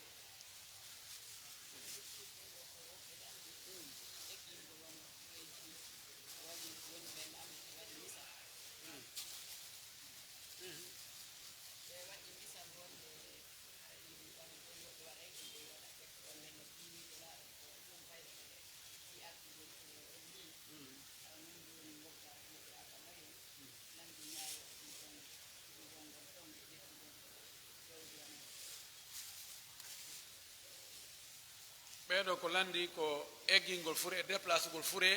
Ɓee ɗoo ko lanndii ko eggingol fure e deplaasugol fure,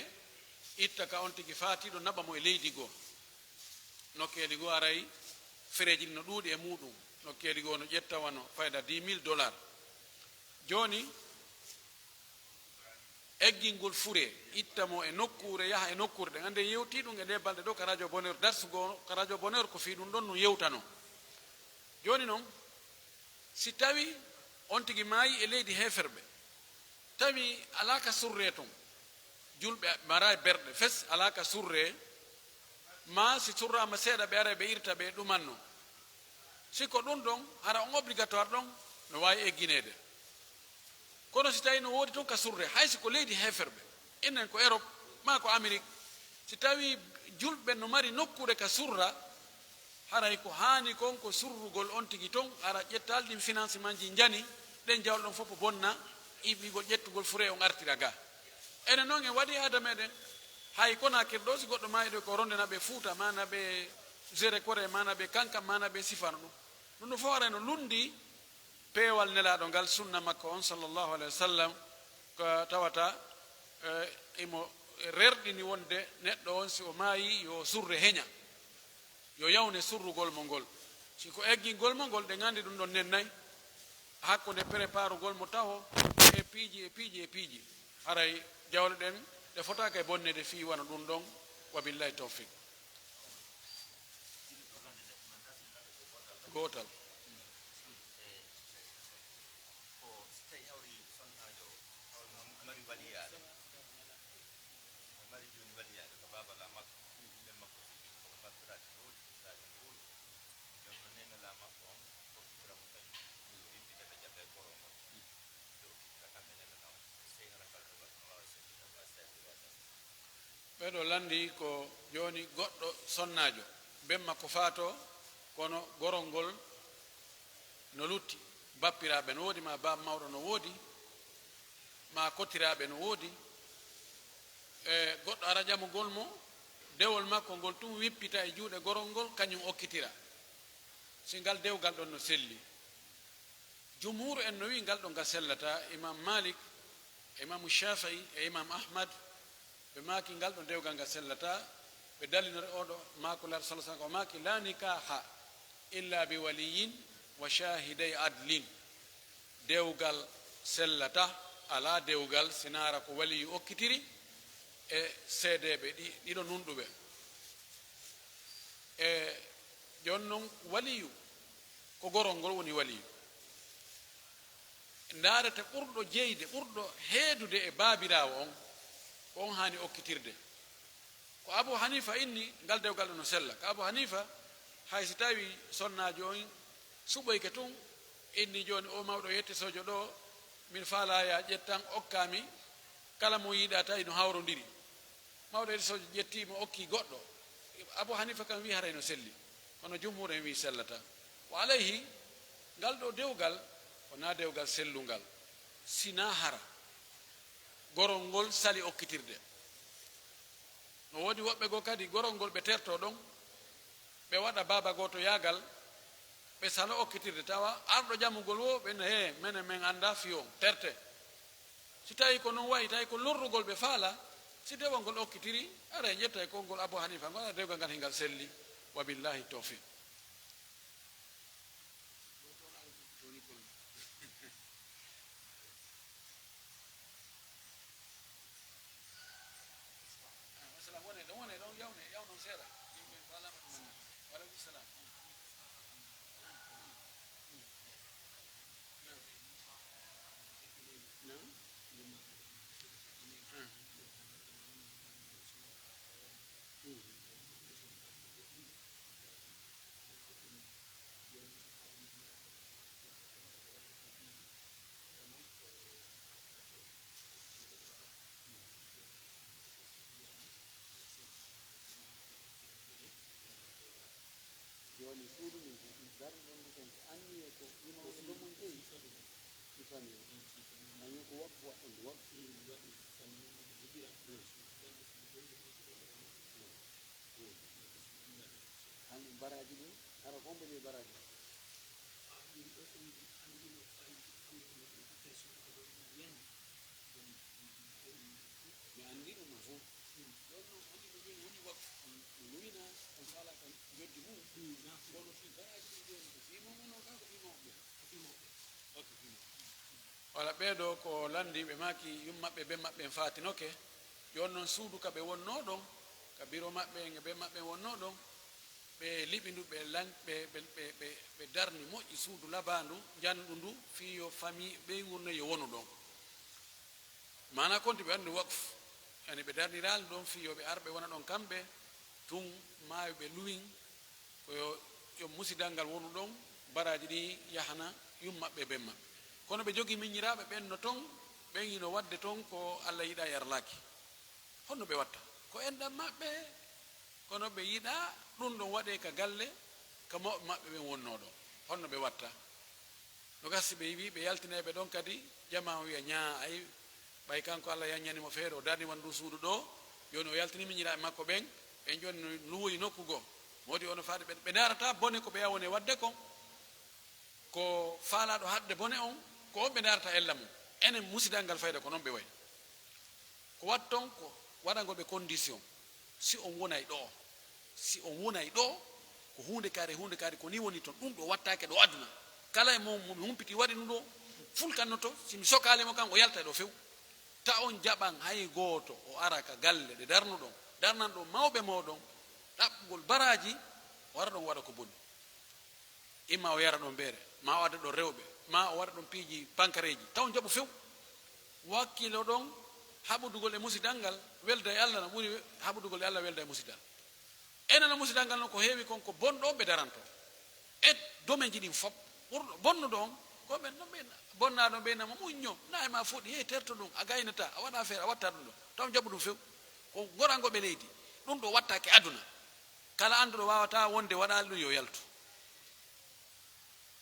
itta ka on tigi faatiiɗo, naɓa mo e leydi goo. Nokkeeli goo haray fereeji ɗin no ɗuuɗi e muuɗum. Nokkeeli goo no ƴetta wano fayda dix mille dollars. Jooni, eggingol fure, itta mo e nokkuure, yaha e nokkuure. Ɗen anndi en yewtii ɗum e ndee balɗe ɗoo ka Radio Bonheur, darsu goo ka Radio Bonheur ko fii ɗum ɗon no yewtanoo. Jooni non, si tawii on tigi maayii e leydi heeferɓe, tawi alaa ka surree ton, julɓe maraay berɗe fes, alaa ka surree, maa si surraama seeɗa ɓe aray ɓe irta ɓe ɗumanno. Si ko ɗum ɗon, hara on obligatoire ɗon no waawi eggineede. Kono si tawii no woodi ton ka surre, hay si ko leydi heeferɓe, enen ko Erop, maa ko Amerik, si tawii julɓe no mari nokkuure ka surra, haray ko haani kon ko surrugol on tigi ton, hara ƴettal ɗin financementji njani, ɗen jawle ɗon fof bonna, iɓigol ƴettugol fure on artira ga. Enen non en waɗi aada meɗen, hay Konaakiri ɗoo, si goɗɗo maayi ɗoo ko ronde na ɓe Fuuta, maa na ɓe Zere Kore, maa na ɓe Kankam, maa na ɓe sifano ɗum. Ɗum ɗum fof haray no lundi peewal Nelaaɗo ngal, sunna makko on, sallallahu alayhi wa sallam, ko tawata, eh, imo rerɗini wonde neɗɗo on, si o maayi, yo surre heña, yo yawne surrugol mo ngol. Si ko eggingol mo ngol, ɗen anndi ɗum ɗon nennay hakkunde preparugol mo taho e piiji, e piiji, e piiji. Haray jawle ɗen ɗe fotaaka e bonneede fii wano ɗum ɗon, wa billahi tawfiq. Gootal. Ko si tawii hawri sonnaajo, hawri mo mari waliyaaɓe, mo mari jooni waliyaaɓe, ko baaba laa makko, ɓiɓɓe makko, ko mbattiraaɓe no woodi, ɓiɓɓe no woodi. Jooni non, neene laa makko on, hokkitira mo kañum, o rippita ɓe jaɓa e koorol ngol. Ɓe hokkitira kamɓe neene laa on, si tawii hara ngal ɗoo waɗi, no waawa seeɗa, no waawa seeɗa, no waawa seeɗa. Ɓee ɗoo lanndii ko jooni goɗɗo sonnaajo, ben makko faatoo, kono gorol ngol no lutti, bappiraaɓe no woodi, maa baaba mawɗo no woodi, maa kotiraaɓe no woodi. E goɗɗo ara ƴamugol mo, dewol makko ngol tun wippita e juuɗe gorol ngol, kañum okkitira. Si ngal dewgal ɗon no selli. Jumhuuru en no wi'i ngal ɗon ngal sellataa. Imam Malik, e Imaamu Shaafi'i, e Imam Ahmad, ɓe maaki ngal ɗon dewgal ngal sellataa. Ɓe dallinori oo ɗoo maaku Laaɗo sallallahu alaihi wasallam, o maaki, "La nikaha illa bi waliyin wa shahidai adlin." Dewgal sellataa, alaa dewgal si hinaa ko waliyu okkitiri e seedeeɓe ɗi-, ɗiɗo nunɗuɓe. E jooni non waliyu, ko gorol ngol woni waliyu. Ndaarete ɓurɗo jeyde, ɓurɗo heedude e baabiraawo on, Ko on haani okkitirde. Ko Abu Hanifa inni, ngal dewgal ɗon no sella. Ka Abu Hanifa, hay si tawi sonnaajo on suɓoyke tun, inni, "Jooni o mawɗo yettisoojo ɗoo, min faalaa ya ƴettan, okkaa mi kala mo yiɗaa, tawi no hawrondiri." Mawɗo yettisoojo ƴetti mo, okki goɗɗo. Abu Hanifa kan wi'i, "Haray no selli." Kono jumhuur en wi'i, "Sellataa." Wa alayhi, ngal ɗoo dewgal, ko naa dewgal sellungal. Si naa hara gorol ngol sali okkitirde. No woodi woɓɓe goo kadi, gorol ngol ɓe tertoo ɗon, ɓe waɗa baaba gooto yaagal, ɓe salo okkitirde, tawa arɗo ƴamugol woo, ɓe na, "Hee, menen men anndaa fii on, terte." Si tawii ko non wa'i, tawi ko lorrugol ɓe faalaa, si dewol ngol okkitiri, haray ƴettay konngol Abu Hanifa ngol, haray dewgal ngal hingal selli, wa billahi tawfiq. Ah, wa salaam. Wonee ɗon, wonee ɗon, yawnee, yawnon seeɗa. Yimɓe faalaama ɗum wonde. Wa aleykum salaam. Naam. Ah. Jooni suudu ndun ko ɗum darni ɗon, ɗum ko anniyee ko imaamu e ɗon mon jeyi. Ɗum famille. Anniyee ko wakfu waɗɗon, ɗum wakfu. Hannde baraaji ɗin, hara ko hombo jeyi baraaji ɗin? Mi anndi ɗum man fof. Ɗon non, anndi ko jooni woni wakfu. On, on luwina, on faala kan joddi mum. Kono fii baraaji ɗin jooni, ko fii mon on, on kaa ko fii mawɓe ɓen? Ko fii mawɓe ɓen. Ok, fii mawɓe ɓen. Wala ɓee ɗoo ko lanndii, ɓe maaki yumma maɓɓe, ben maɓɓe en faatinoke. Jooni non suudu ka ɓe wonnoo ɗon, ka biro maɓɓe en e ben maɓɓe en wonnoo ɗon, ɓe liɓi ndu, ɓe lan-, ɓe, ɓe, ɓe, ɓe, ɓe darni moƴƴi suudu labaandu, njanndu ndu, fii yo famii ɓen wonno yo wonu ɗon. Maanaa konti ɓe anndi waqf, yani ɓe darniraali ɗon fii yo ɓe ar ɓe wona ɗon kamɓe, tun maayo ɓe luwin, ko yo, yo musidal ngal wonu ɗon, baraaji ɗin yahana yumma maɓɓe, ben maɓɓe. Kono ɓe jogii miñiraaɓe ɓen no ton, ɓen hino waɗde ton ko Alla yiɗaa yarlaaki. Honno ɓe watta? Ko enɗan maɓɓe, kono ɓe yiɗaa ɗun ɗon waɗee ka galle, ka mawɓe maɓɓe ɓen wonnoo ɗon. Honno ɓe watta? No gasi ɓe wi'i ɓe yaltinay ɓe ɗon kadi, jamaa on wi'a, "Ñaa, ay, ɓay kanko Alla yanñani mo feere, o darni wan nduu suudu ɗoo, jooni o yaltini miñiraaɓe makko ɓen, ɓen jooni no luwoyi nokku goo." Moodi ono faade ɓe, ɓe ndaarataa bone ko ɓe woni e waɗde kon, ko faalaaɗo haɗde bone on, ko on ɓe ndaarata ella mum. Enen musidal ngal fayda ko non ɓe wayi. Ko waɗton ko waɗangol ɓe condition. Si on wonay ɗoo, si on wonay ɗoo, ko huunde kaari, huunde kaari, ko nii woni ton. Ɗun ɗoo wattaake ɗoo aduna. Kala e mon mo mi humpiti waɗi ɗun ɗoo, fulkannoto, si mi sokaali mo kan, o yaltay ɗoo few. Ta on jaɓan hay gooto o ara ka galle ɗe darnuɗon, darnan ɗon mawɓe mooɗon, ɗaɓɓugol baraaji, o ara ɗon waɗa ko boni. Imma o yara ɗon beere, maa o adda ɗon rewɓe, maa o waɗa ɗon piiji pankareeji, taw njaɓu few. Wakkilo ɗon, haɓudugol e musidal ngal, welda e Alla no ɓuri haɓudugol e Alla, welda e musidal. Enen no musidal ngal non ko heewi kon ko bonɗo on ɓe daranto. E domeji ɗin fop, ɓurɗo bonnuɗo on, ko ɓen non ɓe bonnaaɗo ɓe namo muñño, na e ma fuɗi, hey, terto ɗum, a gaynataa, a waɗa feere, a watta ɗum ɗo, taw njaɓu ɗum few. Ko gorango ɓe leydi, ɗum ɗo wattake aduna. Kala annduɗo waawataa wonde waɗaali ɗum yo yaltu.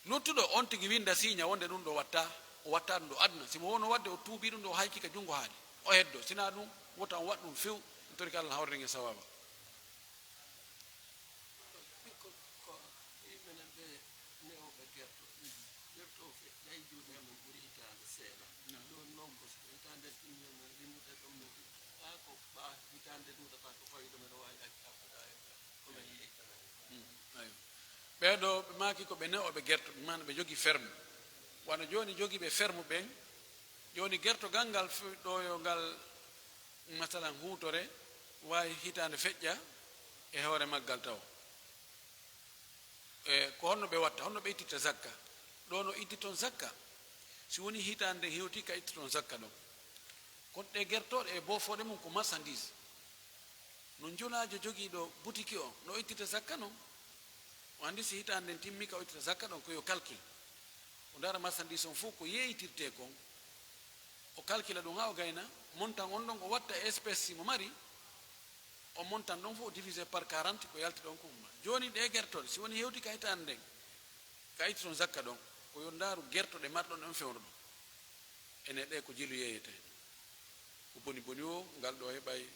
Luttuɗo on tigi winnda siiña wonde ɗum ɗo watta, o watta ɗum ɗo aduna. Si mo wonno waɗde o tuubi ɗum ɗo o hayki ka junngo haali, o heddo. Sinaa ɗum, wota on waɗ ɗum few, en torike Allah hawrinen en sawaaba. Ɓikkon ko e menen ɓe ne'ooɓe gerto. Gerto o feƴƴay juuɗe amen ɓuri hitaande seeɗa. Ɗum noon ko hitaande ɗum men rimmude ɗum no ɓaa ko ɓaa hitaande ɗuuɗata ko fawi ɗum ene waawi acca ko ɗaa e ko men yiɗi. Mm, aywa. Ɓee ɗoo, ɓe maaki ko ɓe ne'ooɓe gerto, maana ɓe jogii ferme. Wano jooni jogiiɓe ferme ɓen, jooni gertogal ngal fu-, ɗoo yo ngal, masalan, huutore, waawi hitaande feƴƴa e hoore maggal taw. E ko honno ɓe watta? Honno ɓe ittirta zakka? Ɗoo no ittirton zakka. Si woni hitaande nden hewti ka ittirton zakka ɗon. Kono ɗee gertooɗe e boofooɗe mum ko marchandise. No njulaajo jogiiɗo butiki o, no o ittirta zakka non, o anndi si hitaande nden timmii ka o ittirta zakka ɗon, ko yo calcul. O ndaara marchandise on fof ko yeeyitirtee kon, o calcula ɗum haa o gayna montant on ɗon, o watta e espèce si mo mari, o montant ɗon fof o divisé par quarante, ko yalti ɗon ko umma. Jooni ɗee gertooɗe, si woni hewti ka hitaande nden, ka itti ton zakka ɗon, ko yo ndaaru gertooɗe marɗon ɗon fewndo ɗon. Ene ɗee ko jelu yeeyetee. Ko boni boni o, ngal ɗo heɓay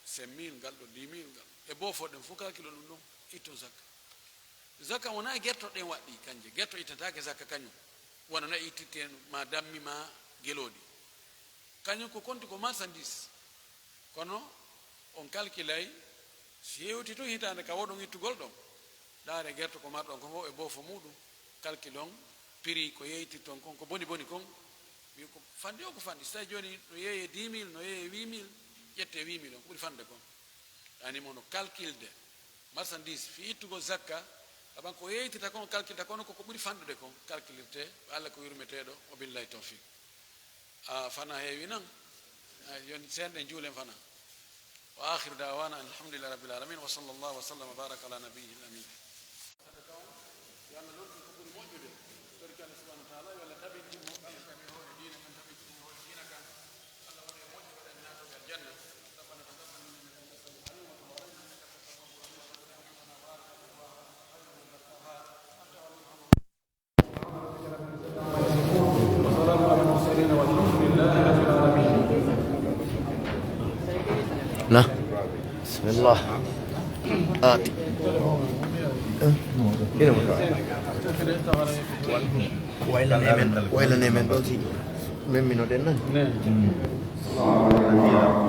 cinq mille, ngal ɗo dix mille, ngal. E boofo ɗen fof calcul ɗum ɗon, itton zakka. Zakka wonaa e gerto ɗen waɗɗi kanje. Gerto ittataake zakka kañum. Wano na'i ittirte ma dammi ma gelooɗi. Kañum ko konti ko marchandise. Kono on calculay, si hewti tun hitaande ka woɗon ittugol ɗon, ndaare gerto ko marɗon kon fof e boofo muɗum, calculon prix ko yeeytirton kon, ko boni boni kon, wi ko fanɗi o ko fanɗi. Si tawi jooni no yeeye dix mille, no yeeye huit mille, ƴette huit mille on, ko ɓuri fanɗude kon. Ani mo no calculde marchandise fii ittugol zakka, aban ko yeeytirta kon, calculta kono ko ko ɓuri fanɗude kon calculirte, wa Alla ko yurmeteeɗo, wa billahi tawfiq. A fana heewi nan. Ay, yon seeɗa en juulen fana. Wa akhiru da'wana alhamdulillahi rabbil alamin. Wa sallallahu wa sallam wa baraka ala nabiyyil amin. Yo Allah lortu ko ɓuri moƴƴude. Torki Allah subhanahu wa ta'ala, yo Allah tabintin mo, Allah tabi hoore diina kan, tabintin hoore diina kan. Allah waɗa e moƴƴo, waɗa en naatooɓe aljanna. ربنا تقبل منا إنك أنت السميع العليم وتب علينا إنك أنت التواب الرحيم. اللهم صل على سيدنا محمد وعلى آل سيدنا محمد كما صليت على إبراهيم وعلى آل إبراهيم إنك حميد مجيد. Na. Bismillah. Aati. Wayla nemen, wayla nemen ɗo si men mino ɗen nan.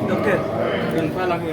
Docteur, en fala ko